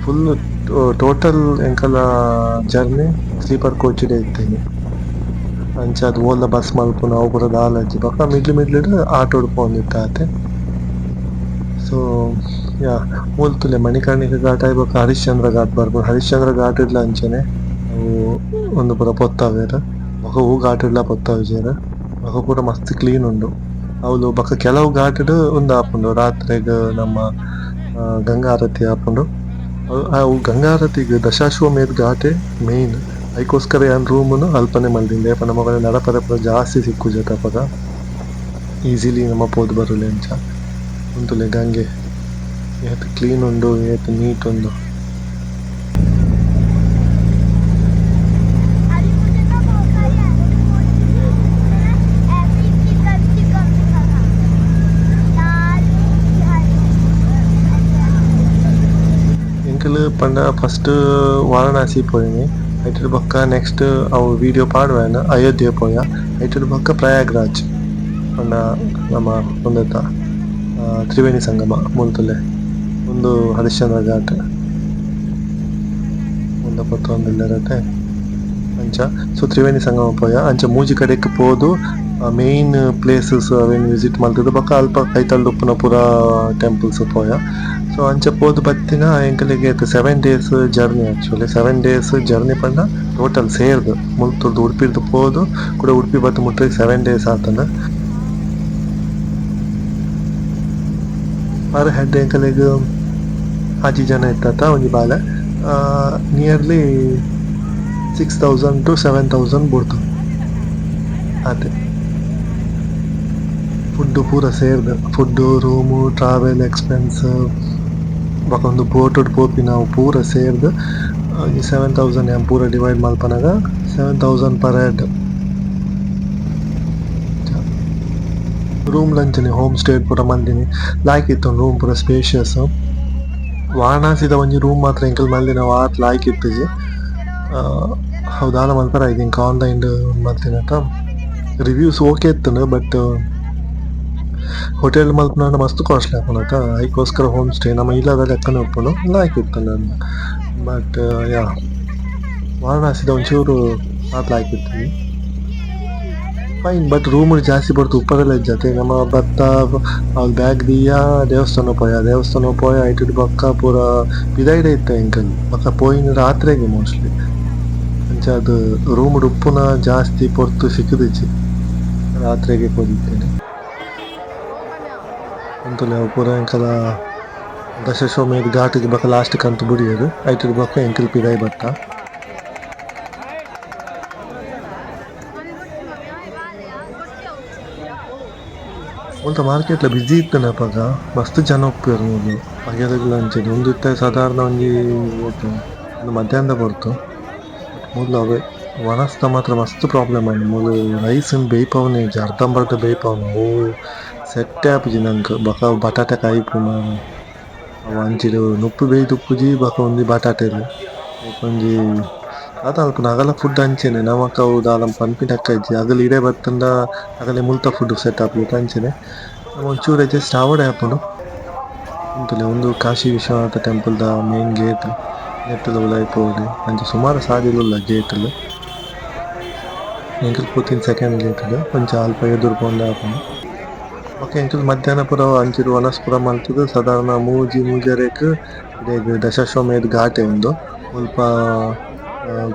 ಫುಲ್ ಟೋಟಲ್ ಎಂಕಲ್ನ ಜರ್ನಿ ಸ್ಲೀಪರ್ ಕೋಚ್ ಡೇ ಇತ್ತಿನಿ. ಅಂಚಾದ್ ಓಲ್ಲ ಬಸ್ ಮಲ್ಪುನ ಅವು ಪೂರ ದಾಲ ಇಜ್ಜಿ ಬೊಕ ಮಿಡ್ಲ್ ಮಿಡ್ಲ್ ಡ್ ಆಟೋ ಡ್ ಪೋವೊಂದಿತ್ತ ಆತೆ. ಸೊ ಯಾ ಮೂಲು ತೂಲೆ ಮಣಿಕರ್ಣಿಕಾ ಘಾಟ್ ಆಯಿ ಬೊಕ ಹರಿಶ್ಚಂದ್ರ ಘಾಟ್ ಬರ್ಪುಂಡು. ಹರಿಶ್ಚಂದ್ರ ಘಾಟ್ ಡ್ಲ ಅಂಚನೆ ಅವು ಉಂದು ಪೂರ ಪೊತ್ತಾವೆರ್ ಬೊಕ ಒವು ಘಾಟ್ ಡ್ಲ ಪೊತ್ತಾವುಜೆರ್ ಬೊಕ ಪೂರ ಮಸ್ತ್ ಕ್ಲೀನ್ ಉಂಡು. ಅವ್ಲು ಬೊಕ ಕೆಲವು ಘಾಟ್ ಡ್ ಉಂದು ಆಪುಂಡು ರಾತ್ರೆಗ್ ನಮ್ಮ ಗಂಗಾ ಆರತಿ ಆಪುಂಡು. ಅವು ಗಂಗಾ ಆರತಿಗ್ ದಶಾಶ್ವಮೇಧ ಘಾಟೆ ಮೈನ್. ಐಕೋಸ್ಕರ ಯಾನ್ ರೂಮ್ ನು ಅಲ್ಪನೆ ಮಲ್ದಿನಿ ದಾಯೆ ಪಂಡ ಮೊಕಲೆ ನಡಪರೆ ಪೂರ ಜಾಸ್ತಿ ಸಿಕ್ಕುಜತ ಅಪಗ. ಈಸಿಲಿ ನಮ ಪೋದು ಬರೊಲಿ ಅಂಚ. ಉಂತುಲೆ ಗಂಗೆ ಏತ್ ಕ್ಲೀನ್ ಉಂಡು ಏತ್ ನೀಟ್ ಉಂಡು. अभी मुझे तो मौका ही ऐसे ही चिकन चिकन दिखा था, लाल हरी। ಎಂಕುಲು ಪಂಡ ಫಸ್ಟ್ ವಾರಣಾಸಿ ಪೋಯಿನಿ. ಐಟುಡು ಬೊಕ್ಕ ನೆಕ್ಸ್ಟ್ ಅವು ವಿಡಿಯೋ ಪಾಡುವೆನ್ ಅಯೋಧ್ಯೆ ಪೋಯ. ಐಟುಡು ಬೊಕ್ಕ ಪ್ರಯಾಗ್ರಾಜ್ ಪಂಡ ನಮ ಉಂದೆತ ತ್ರಿವೇಣಿ ಸಂಗಮ ಮೂಲು ತೂಲೆ. ಉಂದು ಹರಿಶ್ಚಂದ್ರ ಘಾಟ್. ಉಂದ ಪತ್ತೊಂದುಲ್ಲೆರ್ ಅಂಚ ಸೊ ತ್ರಿವೇಣಿ ಸಂಗಮ ಪೋಯ. ಅಂಚ ಮೂಜಿ ಕಡೆಕ್ ಪೋದು ಮೇನ್ ಪ್ಲೇಸಸ್ ಅವೆನ್ ವಿಸಿಟ್ ಮಲ್ತುದು ಬೊಕ ಅಲ್ಪ ಕೈತಲ್ಡ್ ಉಪ್ಪುನ ಪೂರ ಟೆಂಪಲ್ಸ್ ಪೋಯ. ಸೊ ಅಂಚ ಪೋದು ಬತ್ತಿನ ಎಂಕಲೆಗ್ 7 days journey actually. 7 days journey ಪಂಡ ಟೋಟಲ್ ಸೇರ್ದ್ ಮುಲ್ತುರ್ದು ಉಡುಪಿರ್ದ್ ಪೋದು ಕುಡ ಉಡುಪಿ ಬತ್ತ್ ಮುಟ್ರೆ 7 ಡೇಸ್ ಆತುಂಡು. ಪರ್ ಹೆಡ್ ಎಂಕಲೆಗ್ ಆಜಿ ಜನ ಇತ್ತತ ಒಂಜಿ ಬಾಲೆ ನಿಯರ್ಲಿ 6000 ಟು 7000 ಬೂರ್ತು ಆತೆ. ಫುಡ್ ಪೂರ ಸೇರ್ದ್ ಫುಡ್ ರೂಮು ಟ್ರಾವೆಲ್ ಎಕ್ಸ್ಪೆನ್ಸ್ ಬೊಕ ಉಂದು ಬೋಟ್ ಡ್ ಪೋಪಿನವು ಪೂರ ಸೇರ್ದ್ ಒಂಜಿ 7000 ಯಾನ್ ಪೂರ ಡಿವೈಡ್ ಮಲ್ಪನಗ 7000 ಪರ್ ಹೆಡ್. ರೂಮ್ ಲಂಚನೆ ಹೋಮ್ ಸ್ಟೇ ಪೂರ ಮಲ್ದಿನಿ ಲಾಯ್ಕ್ ಇತ್ತುಂಡು ರೂಮ್ ಪೂರ ಸ್ಪೇಷಿಯಸ್. ವಾರಣಾಸಿದ ಒಂಜಿ ರೂಮ್ ಮಾತ್ರ ಎಂಕುಲು ಮಲ್ದಿನ ಆತ್ ಲಾಯ್ಕ್ ಇತ್ತುಜಿ. ಅವು ದಾಲ ಮಲ್ಪರ I think online ಮಲ್ತಿನತ reviews okay ಇತ್ತುಂಡು ಬಟ್ ಹೋಟೆಲ್ ಮಲ್ಪುನಾಂಡ ಮಸ್ತ್ ಕಾಸ್ಟ್ಲಿ ಆಪುಂಡತ ಐಕೋಸ್ಕರ ಹೋಮ್ ಸ್ಟೇ ನಮ್ಮ ಇಲ್ಲದ ಲೆಕ್ಕನೆ ಉಪ್ಪುಂಡು ಲಾಯ್ಕ್ ಇತ್ತುಂಡು ಬಟ್ ಯಾ ವಾರಣಾಸಿದ ಒಂಚೂರು ಆತ್ ಲಾಯ್ಕ್ ಇತ್ತುಜಿ. ಫೈನ್ ಬಟ್ ರೂಮ್ ಜಾಸ್ತಿ ಪೊರ್ತು ಉಪ್ಪರೆಲ ಇಜ್ಜತೆ. ನಮ ಬತ್ತ ಅವು ಬ್ಯಾಗ್ ದೀಯ ದೇವಸ್ಥಾನ ಪೋಯ ದೇವಸ್ಥಾನ ಪೋಯ ಐಟುಡು ಬೊಕ್ಕ ಪೂರ ಪಿದಾಯ್ಡೆ ಇತ್ತ ಎಂಕಲ್ ಬೊಕ್ಕ ಪೋಯಿನ ರಾತ್ರೆಗ್ ಮೋಸ್ಟ್ಲಿ. ಅಂಚಾದ್ ರೂಮ್ ಡ್ ಉಪ್ಪುನ ಜಾಸ್ತಿ ಪೊರ್ತು ಸಿಕ್ಕುದಿಜ್ಜಿ ರಾತ್ರೆಗೆ ಪೋದಿತ್ತೇನೆ. ಅಂತಲೇ ಅವು ಪೂರ ಎಂಕಲ ದಶಾಶ್ವಮೇಧ ಘಾಟಿಗೆ ಬೊಕ ಲಾಸ್ಟ್ ಕಂತು ಬುಡಿಯೆರ್ ಐಟುಡು ಬೊಕ ಎಂಕಲ್ ಪಿದಾಯಿ ಬತ್ತ. ಮುಲ್ತ ಮಾರ್ಕೆಟ್ಲ ಬಿಜಿ ಇತ್ತುಂಡು ಅಪಗ ಮಸ್ತ್ ಜನ ಉಪ್ಪುವೆರ್ ಮೂಲು ಪಗೆಲುಗ್ಲ ಅಂಚನೆ ಉಂದು ಇತ್ತೆ ಸಾಧಾರಣ ಒಂಜಿ ಉಂದು ಮಧ್ಯಾಹ್ನದ ಪೊರ್ತು. ಮೂಲು ಅವೇ ವನಸ್ದ ಮಾತ್ರ ಮಸ್ತ್ ಪ್ರಾಬ್ಲಮ್ ಆಂಡ್ ಮೂಲು ರೈಸ್ ನ್ ಬೇಯ್ಪಾವುನೆ ಇಜ್ಜಿ ಅರ್ಧಂಬರ್ಧ ಬೇಯ್ಪಾವುನು ಅವು ಸೆಟ್ ಆಪುಜಿ ನಂಕ್ ಬೊಕ ಬಟಾಟೆ ಕಾಯಿಪುನ ಅವು ಅಂಚಿಡ್ ನುಪ್ಪು ಬೇಯ್ದುಪ್ಪುಜಿ ಬೊಕ ಒಂಜಿ ಬಟಾಟೆಲ್ ಬೊಕೊಂಜಿ ದಾದ ಮನ್ಪುನ ಅಗಲ ಫುಡ್ ಅಂಚೆನೆ ನಮಕ್ ಅವು ದಾಲ ಪನ್ಪಿನಕ್ಕ ಇಜ್ಜಿ ಅಗಲ್ ಇಡೆ ಬತ್ತುಂಡ ಅಗಲೆ ಮುಲ್ತ ಫುಡ್ ಸೆಟ್ ಆಪುಂಡು ಅಂಚೆನೆ ನಮ ಒಂಚೂರು ಅಡ್ಜಸ್ಟ್ ಆವೊಡೆ ಆಪುಂಡು. ಉಂತುಲೆ ಉಂದು ಕಾಶಿ ವಿಶ್ವನಾಥ ಟೆಂಪಲ್ ದ ಮೇನ್ ಗೇಟ್ ನೆಟ್ಟುದ ಉಲಾಯಿ ಪೋವೊಲಿ ಅಂಚ ಸುಮಾರು ಸಾದಿಲು ಉಲ್ಲ ಗೇಟ್ ಲು. ಎಂಕುಲು ಪೋತಿನ ಸೆಕೆಂಡ್ ಗೇಟ್ ಡ್ ಒಂಚ ಅಲ್ಪ ಎದುರು ಪೋಂಡ ಆಪುಂಡು. ಬೊಕ ಎಂಕುಲು ಮಧ್ಯಾಹ್ನ ಪೂರ ಅಂಚಿಡ್ ವನಸ್ ಪೂರ ಮಲ್ತುದು ಸಾಧಾರಣ ಮೂಜಿ ಮೂಜರೆಗ್ ಇಡೆಗ್ ದಶಾಶ್ವಮೇಧ ಘಾಟ್ ಉಂಡು ಮುಲ್ಪ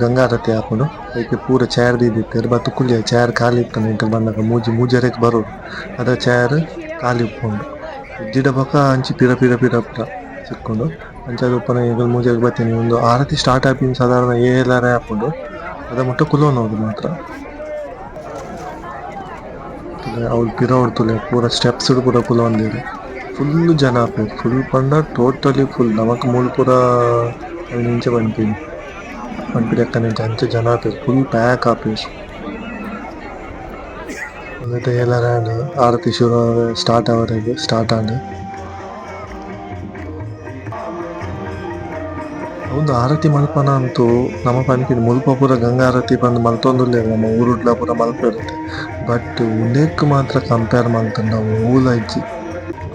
ಗಂಗಾರತಿ ಆಪುಂಡು. ಐಕ್ ಪೂರ ಚೇರ್ ದೀದಿತ್ತೆರ್ ಬತ್ತ್ ಕುಲ್ಲಿಯ ಚೇರ್ ಖಾಲಿ ಇತ್ತುಂಡು ಎಂಕುಲು ಬನ್ನಗ ಮೂಜಿ ಮೂಜರೆಗ್ ಬರೊಡು ಅದ ಚೇರ್ ಖಾಲಿ ಉಪ್ಪುಂಡು. ಇಜ್ಜಿಡ ಬೊಕ ಅಂಚಿ ಪಿರ ಪಿರ ಪಿರ ಪೂರ ತಿಕ್ಕುಂಡು. ಅಂಚಾದ್ ಉಪ್ಪುನ ಎಂಕುಲು ಮೂಜರೆಗ್ ಬತ್ತಿನಿ ಉಂದು ಆರತಿ ಸ್ಟಾರ್ಟ್ ಆಪಿನ ಸಾಧಾರಣ ಏಳರೆ ಆಪುಂಡು ಅದ ಮುಟ್ಟ ಕುಲ್ಲೊನೊಡು ಮಾತ್ರ. ಅವ್ಲು ಪಿರವುಡು ತೂಲೆ ಪೂರ ಸ್ಟೆಪ್ಸ್ ಡ್ ಪೂರ ಕುಲ್ಲೊಂದೆರ್ ಫುಲ್ ಜನ ಆಪೆರ್ ಫುಲ್ ಪಂಡ ಟೋಟಲಿ ಫುಲ್ ನಮಕ್ ಮೂಲು ಪೂರ ಐನ್ ಇಂಚ ಪನ್ಪಿನಿ ಪನ್ಪಿಲೆಕ್ಕನೆ ಇಜ್ಜಿ ಅಂಚ ಜನ ಆಪೆರ್ ಫುಲ್ ಪ್ಯಾಕ್ ಆಪೆರ್. ಉಂದೆತ ಏಳರೆ ಆಂಡ್ ಆರತಿ ಶುರು ಸ್ಟಾರ್ಟ್ ಆವರೆಗ್ ಸ್ಟಾರ್ಟ್ ಆಂಡ್. ಉಂದು ಆರತಿ ಮಲ್ಪನ ಅಂತೂ ನಮ ಪನ್ಪಿನಿ ಮುಲ್ಪ ಪೂರ ಗಂಗಾರತಿ ಪಂದ್ ಮಲ್ತೊಂದುಲ್ಲೆರ್ ನಮ್ಮ ಊರುಡ್ಲ ಪೂರ ಮಲ್ಪುವೆರ್ ಬಟ್ ಉಂದೆಕ್ ಮಾತ್ರ ಕಂಪೇರ್ ಮಲ್ತುಂಡ ಓಲ ಇಜ್ಜಿ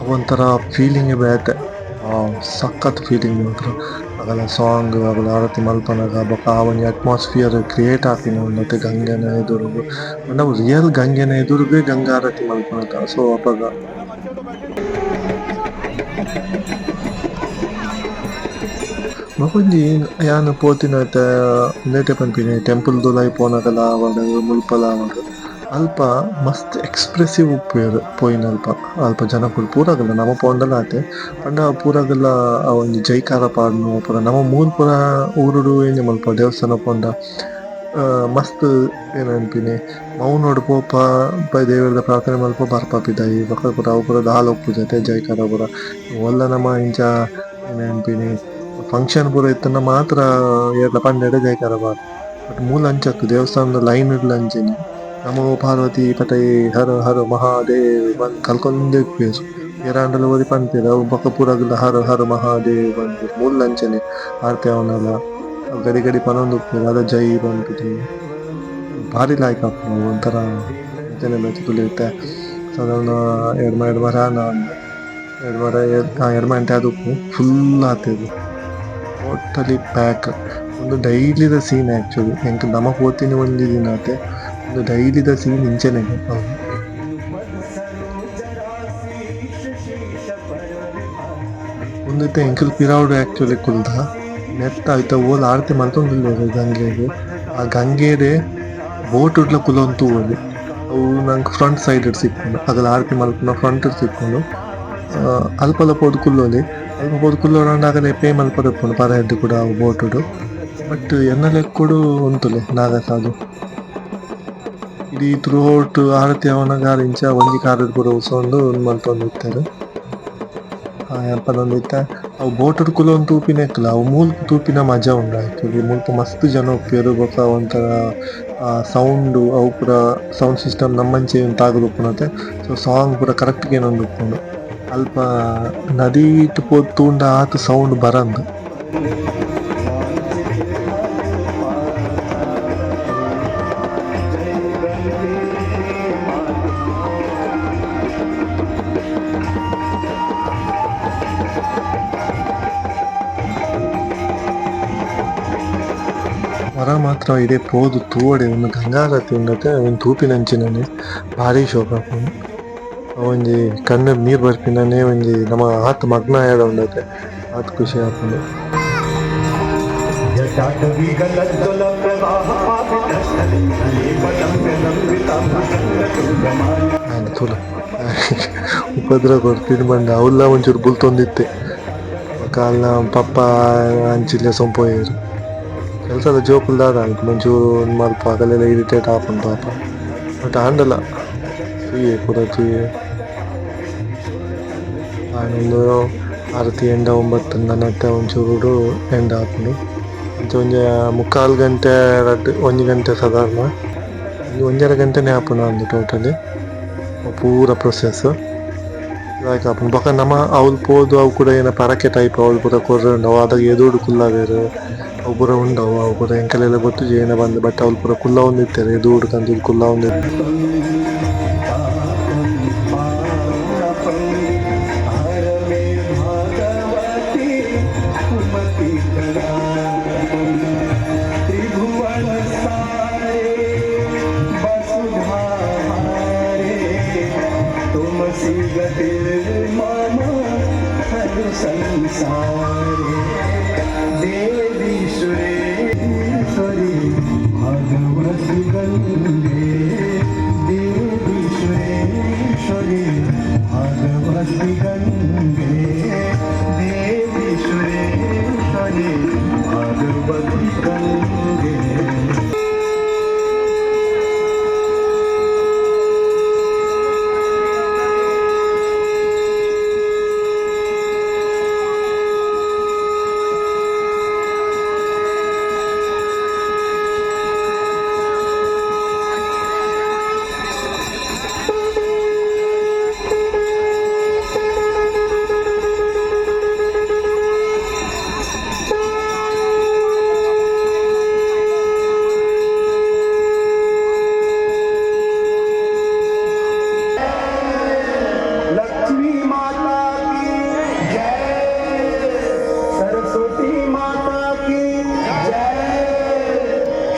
ಅವೊಂತರ ಫೀಲಿಂಗ್ ಬೇತೆ ಸಖತ್ ಫೀಲಿಂಗ್ ಮಾತ್ರ. ಅಗಲ ಸಾಂಗ್ ಅಗಲ ಆರತಿ ಮಲ್ಪನಗ ಬೊಕ ಆ ಒಂಜಿ ಅಟ್ಮಾಸ್ಫಿಯರ್ ಕ್ರಿಯೇಟ್ ಆಪಿನ ಉಂಡತೆ ಗಂಗೆನ ಎದುರುಗು ಪಂಡ ಅವು ರಿಯಲ್ ಗಂಗೆನ ಎದುರುಗೇ ಗಂಗಾರತಿ ಮಲ್ಪುನತ ಸೊ ಅಪಗ. ಬೊಕೊಂಜಿ ಯಾನ್ ಪೋತಿನತ ಉಂದೆಟೆ ಪನ್ಪಿನಿ ಟೆಂಪಲ್ ದುಲಾಯಿ ಪೋನಗಲ ಆವಡ್ ಮುಲ್ಪಲ ಆವಡ್ ಅಲ್ಪ ಮಸ್ತ್ ಎಕ್ಸ್ಪ್ರೆಸಿವ್ ಉಪ್ಪುವೆರ್ ಪೋಯಿನಲ್ಪ ಅಲ್ಪ ಜನಕುಲು ಪೂರಗಲ ನಮ ಪೋಂಡಲ ಆತೆ ಪಂಡ ಪೂರಗಲ ಆ ಒಂಜಿ ಜೈಕಾರ ಪಾಡುನು ಪೂರ ನಮ ಮೂಲು ಪೂರ ಊರುಡು ಎಂಚ ಮನ್ಪುವ ದೇವಸ್ಥಾನ ಪೋಂಡ ಮಸ್ತ್ ಏನ್ ಪನ್ಪಿನಿ ಮೌನೊಡು ಪೋಪ ದೇವೆರ್ದ ಪ್ರಾರ್ಥನೆ ಮಲ್ಪ ಬರ್ಪ ಪಿದಾಯಿ ಬೊಕ ಪೂರ ಅವು ಪೂರ ದಾಲ ಉಪ್ಪುಜಿ ಅತೆ ಜೈಕಾರ ಪೂರ ಓಲ್ಲ ನಮ ಇಂಚ ಏನ್ ಪನ್ಪಿನಿ ಫಂಕ್ಷನ್ ಪೂರ ಇತ್ತ್ಂಡ ಮಾತ್ರ ಏರ್ಲ ಪಂಡೆಡ ಜೈಕಾರ ಪಾಡ್ ಬಟ್ ಮೂಲು ಅಂಚ ಅತ್ತ್ ದೇವಸ್ಥಾನದ ಲೈನ್ ಡ್ಲ ಅಂಚೆನೆ ನಮೋ ಪಾರ್ವತಿ ಪತಯೇ ಹರ ಹರ ಮಹಾದೇವ್ ಪಂದ್ ಕಲ್ಕೊಂದೆ ಇಪ್ಪುವೆರ್ ಏರಾಂಡಲ ಒರಿ ಪನ್ಪೆರ್ ಅವು ಬೊಕ ಪೂರಗ್ಲ ಹರ ಹರ ಮಹಾದೇವ್ ಪನ್ಪೆರ್ ಮೂಲ ಅಂಚನೆ ಆರತಿ ಆವೊನಲ ಅವು ಗಡಿ ಗಡಿ ಪನೊಂದು ಉಪ್ಪುವೆರ್ ಅದ ಜೈ ಪನ್ಪುಜಿ ಬಾರಿ ಲಾಯ್ಕ್ ಆಪುಂಡು ಅವು ಒಂಥರ ಅಂಚನೆ ಬೇತೆ ತೂಲೆ ಇತ್ತೆ ಸಾಧಾರಣ ಎಡ್ಮ ಎಡ್ಮರ ಆಂಡ್ ಎಡ್ಮರ ಎಡ್ಮ ಗಂಟೆ ಆದುಪ್ಪು ಫುಲ್ ಆತೆರ್ ಟೋಟಲಿ ಪ್ಯಾಕ್ ಉಂದು ಡೈಲಿದ ಸೀನ್ ಆಕ್ಚುಲಿ ಎಂಕ್ ನಮ ಪೋತಿನಿ ಒಂಜಿ ದಿನ ಆತೆ ಉಂದು ಡೈಲಿದ ಸೀನ್ ಇಂಚನೆ ಅವು. ಉಂದು ಇತ್ತೆ ಎಂಕುಲು ಪಿರವುಡು ಆಕ್ಚುಲಿ ಕುಲ್ದ ನೆತ್ತ ಐತ ಓಲ್ ಆರತಿ ಮಲ್ತೊಂದುಲ್ಲೆರ್ ಗಂಗೆಗ್ ಆ ಗಂಗೆಡೆ ಬೋಟ್ ಡ್ಲ ಕುಲೊಂದು ತೂವೊಲಿ ಅವು ನಂಕ್ ಫ್ರಂಟ್ ಸೈಡ್ ಡ್ ಸಿಕ್ಕುಂಡು ಅಗಲ ಆರತಿ ಮಲ್ಪುನ ಫ್ರಂಟ್ ಡ್ ಸಿಕ್ಕುಂಡು ಅಲ್ಪಲ ಪೋದು ಕುಲ್ಲೊಲಿ ಅಲ್ಪ ಪೋದು ಕುಲ್ಲೊಡಾಂಡ ಅಗಲೆ ಪೇ ಮಲ್ಪರೆ ಉಪ್ಪುಂಡು ಪರ ಹೆಡ್ ಕೂಡ ಅವು ಬೋಟ್ ಡ್ ಬಟ್ ಎನ್ನ ಲೆಕ್ಕೊಡು ಉಂತುಲೆ ನಾಗಸಾಧು ಇಡೀ ಥ್ರೂ ಔಟ್ ಆರತಿ ಆವನಗ ಆರ್ ಇಂಚ ಒಂಜಿ ಕಾರ್ ಡ್ ಪೂರ ಉಸೊಂದು ಉಂದು ಮಲ್ತೊಂದು ಇತ್ತೆರ್. ಪನೊಂದು ಇತ್ತೆ ಅವು ಬೋಟ್ ಡ್ ಕುಲೊಂದು ತೂಪಿನೆಕ್ಲ ಅವು ಮೂಲು ತೂಪಿನ ಮಜಾ ಉಂಡು ಆಕ್ಚುಲಿ ಮುಲ್ಪ ಮಸ್ತ್ ಜನ ಉಪ್ಪುವೆರ್ ಬೊಕ ಒಂಥರ ಸೌಂಡ್ ಅವು ಪೂರ ಸೌಂಡ್ ಸಿಸ್ಟಮ್ ನಮ್ಮಂಚೆ ತಾಗುದು ಉಪ್ಪುನತೆ ಸೊ ಸಾಂಗ್ ಪೂರ ಕರೆಕ್ಟ್ ಕೇನೊಂದು ಉಪ್ಪುಂಡು. ಅಲ್ಪ ನದೀಟ್ ಪೋದು ತೂಂಡ ಆತ್ ಸೌಂಡ್ ಬರಂದ್. ವರ ಮಾತ್ರ ಇಡೆ ಪೋದು ತೂವೊಡೆ ಉಂದು ಗಂಗಾರತಿ ಉಂಡತೆ ಅವೆನ್ ತೂಪಿನಂಚಿನನೆ ಬಾರಿ ಶೋಕು ಆಪುಂಡು. ಅವೊಂಜಿ ಕಣ್ಣು ನೀರ್ ಬರ್ಪಿನನೆ ಒಂಜಿ ನಮ ಆತ್ ಮಗ್ನ ಆಯಡ ಉಂಡತೆ ಆತ್ ಖುಷಿ ಆಪುಂಡು. ಆಂಡ್ ತೂಲ ಉಪದ್ರ ಕೊರ್ಪಿನ ಪಂಡ ಅವುಲ ಒಂಚೂರು ಬುಲ್ತೊಂದಿತ್ತೆ. ಬೊಕ ಅಲ್ನ ಪಪ್ಪ ಅಂಚಿಲೆ ಸೊಂಪೋಯೆರ್. ಕೆಲಸದ ಜೋಕುಲು ದಾದ ಒಂಚೂರು ಮಲ್ಪ ಅಕಲೆಲ ಇರಿಟೇಟ್ ಆಪುಂಡು ಪಾಪ. ಬಟ್ ಆಂಡಲ ತೂಯೆ ಪೂರ ತೂಯೆ. ಆಂಡ ಆರತಿ ಎಂಡ ಒಂಬತ್ತು ನನತ ಒಂಚೂರು ಎಂಡ ಆಪುಂಡು. ಅಂಚ ಒಂಜಿ ಮುಕ್ಕಾಲು ಗಂಟೆ ರಡ್ಡ್ ಒಂಜಿ ಗಂಟೆ ಸಾಧಾರಣ ಒಂಜಿ ಒಂಜರೆ ಗಂಟೆನೆ ಆಪುಂಡು ಅಂದ್ ಟೋಟಲಿ ಪೂರ ಪ್ರೊಸೆಸ್ ಲಾಯ್ಕ್ ಆಪುಂಡು. ಬೊಕ ನಮ ಅವ್ಲು ಪೋದು ಅವು ಕೂಡ ಏನ ಪರಕೆ ಟೈಪ್ ಅವ್ಲು ಪೂರ ಕೊರ್ರೆ ಉಂಡು. ಅವು ಆದಾಗ ಎದುರುಡು ಕುಲ್ಲಾವೆರ್ ಅವು ಪೂರ ಉಂಡು. ಅವು ಅವು ಪೂರ ಎಂಕಲೆಲ ಗೊತ್ತುಜಿ ಏನ ಬಂದ್ ಬಟ್ ಅವ್ಲು ಪೂರ ಕುಲ್ಲವೊಂದಿತ್ತೆರ್ ಎದುರುಡು ಕಂತುದು ಕುಲ್ಲವೊಂದಿತ್ತೆರ್. लक्ष्मी माता की जय, सरस्वती माता की जय,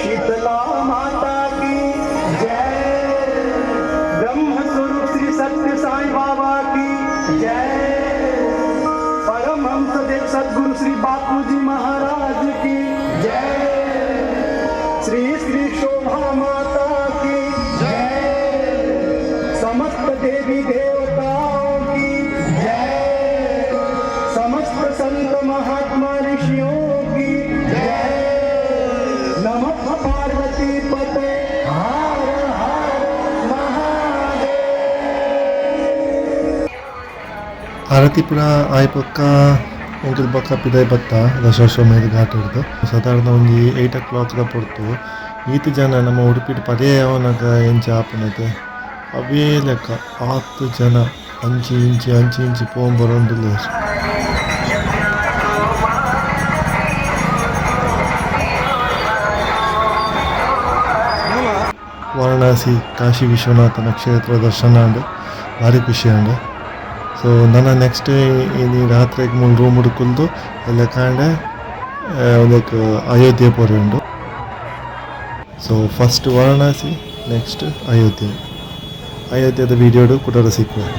शीतला माता की जय, ब्रह्म स्वरूप श्री सत्य साई बाबा की जय, परमहंस देव सदगुरु श्री बापूजी महाराज की जय, श्री श्री शोभा माता की जय, समस्त देवी देवताओं की जय, समस्त संत महात्मा ऋषियों की जय। नमः पार्वती पते हर हर महादेव। ಆರತಿ ಪೂರ ಆಯಿ ಬೊಕ್ಕ ಎಂಕುಲು ಬೊಕ್ಕ ಪಿದಯಿ ಬತ್ತ ದಶಾಶ್ವಮೇಧ ಘಾಟ್ ಸಾಧಾರಣ ಒಂಜಿ 8 o'clock ದ ಪೊರ್ತು. ಈತ್ ಜನ ನಮ್ಮ ಉಡುಪಿಡ್ ಪರ್ಯಾಯ ಆವನಗ ಎಂಚ ಆಪುನತೆ ಅವೇ ಲೆಕ್ಕ ಆತ್ ಜನ ಅಂಚಿ ಇಂಚಿ ಅಂಚಿ ಇಂಚಿ ಪೋವೊಂದು ಬರೊಂದುಲ್ಲೆರ್. ವಾರಣಾಸಿ ಕಾಶಿ ವಿಶ್ವನಾಥನ ಕ್ಷೇತ್ರ ದರ್ಶನ ಆಂಡ್ ಭಾರಿ ಖುಷಿ ಆಂಡ್. ಸೊ ನನ ನೆಕ್ಸ್ಟ್ ಇನಿ ರಾತ್ರೆಗ್ ಮೂಲು ರೂಮ್ ಹುಡುಕುಲ್ದು ಎಲ್ಲೆ ಕಾಂಡೆ ಉಂದೆಕ್ ಅಯೋಧ್ಯೆ ಪೋರೆ ಉಂಡು. ಸೊ ಫಸ್ಟ್ ವಾರಣಾಸಿ, ನೆಕ್ಸ್ಟ್ ಅಯೋಧ್ಯೆ. ಅಯೋಧ್ಯೆದ ವೀಡಿಯೋಡು ಕುಡೊರ ಸಿಕ್ಕುವೆ.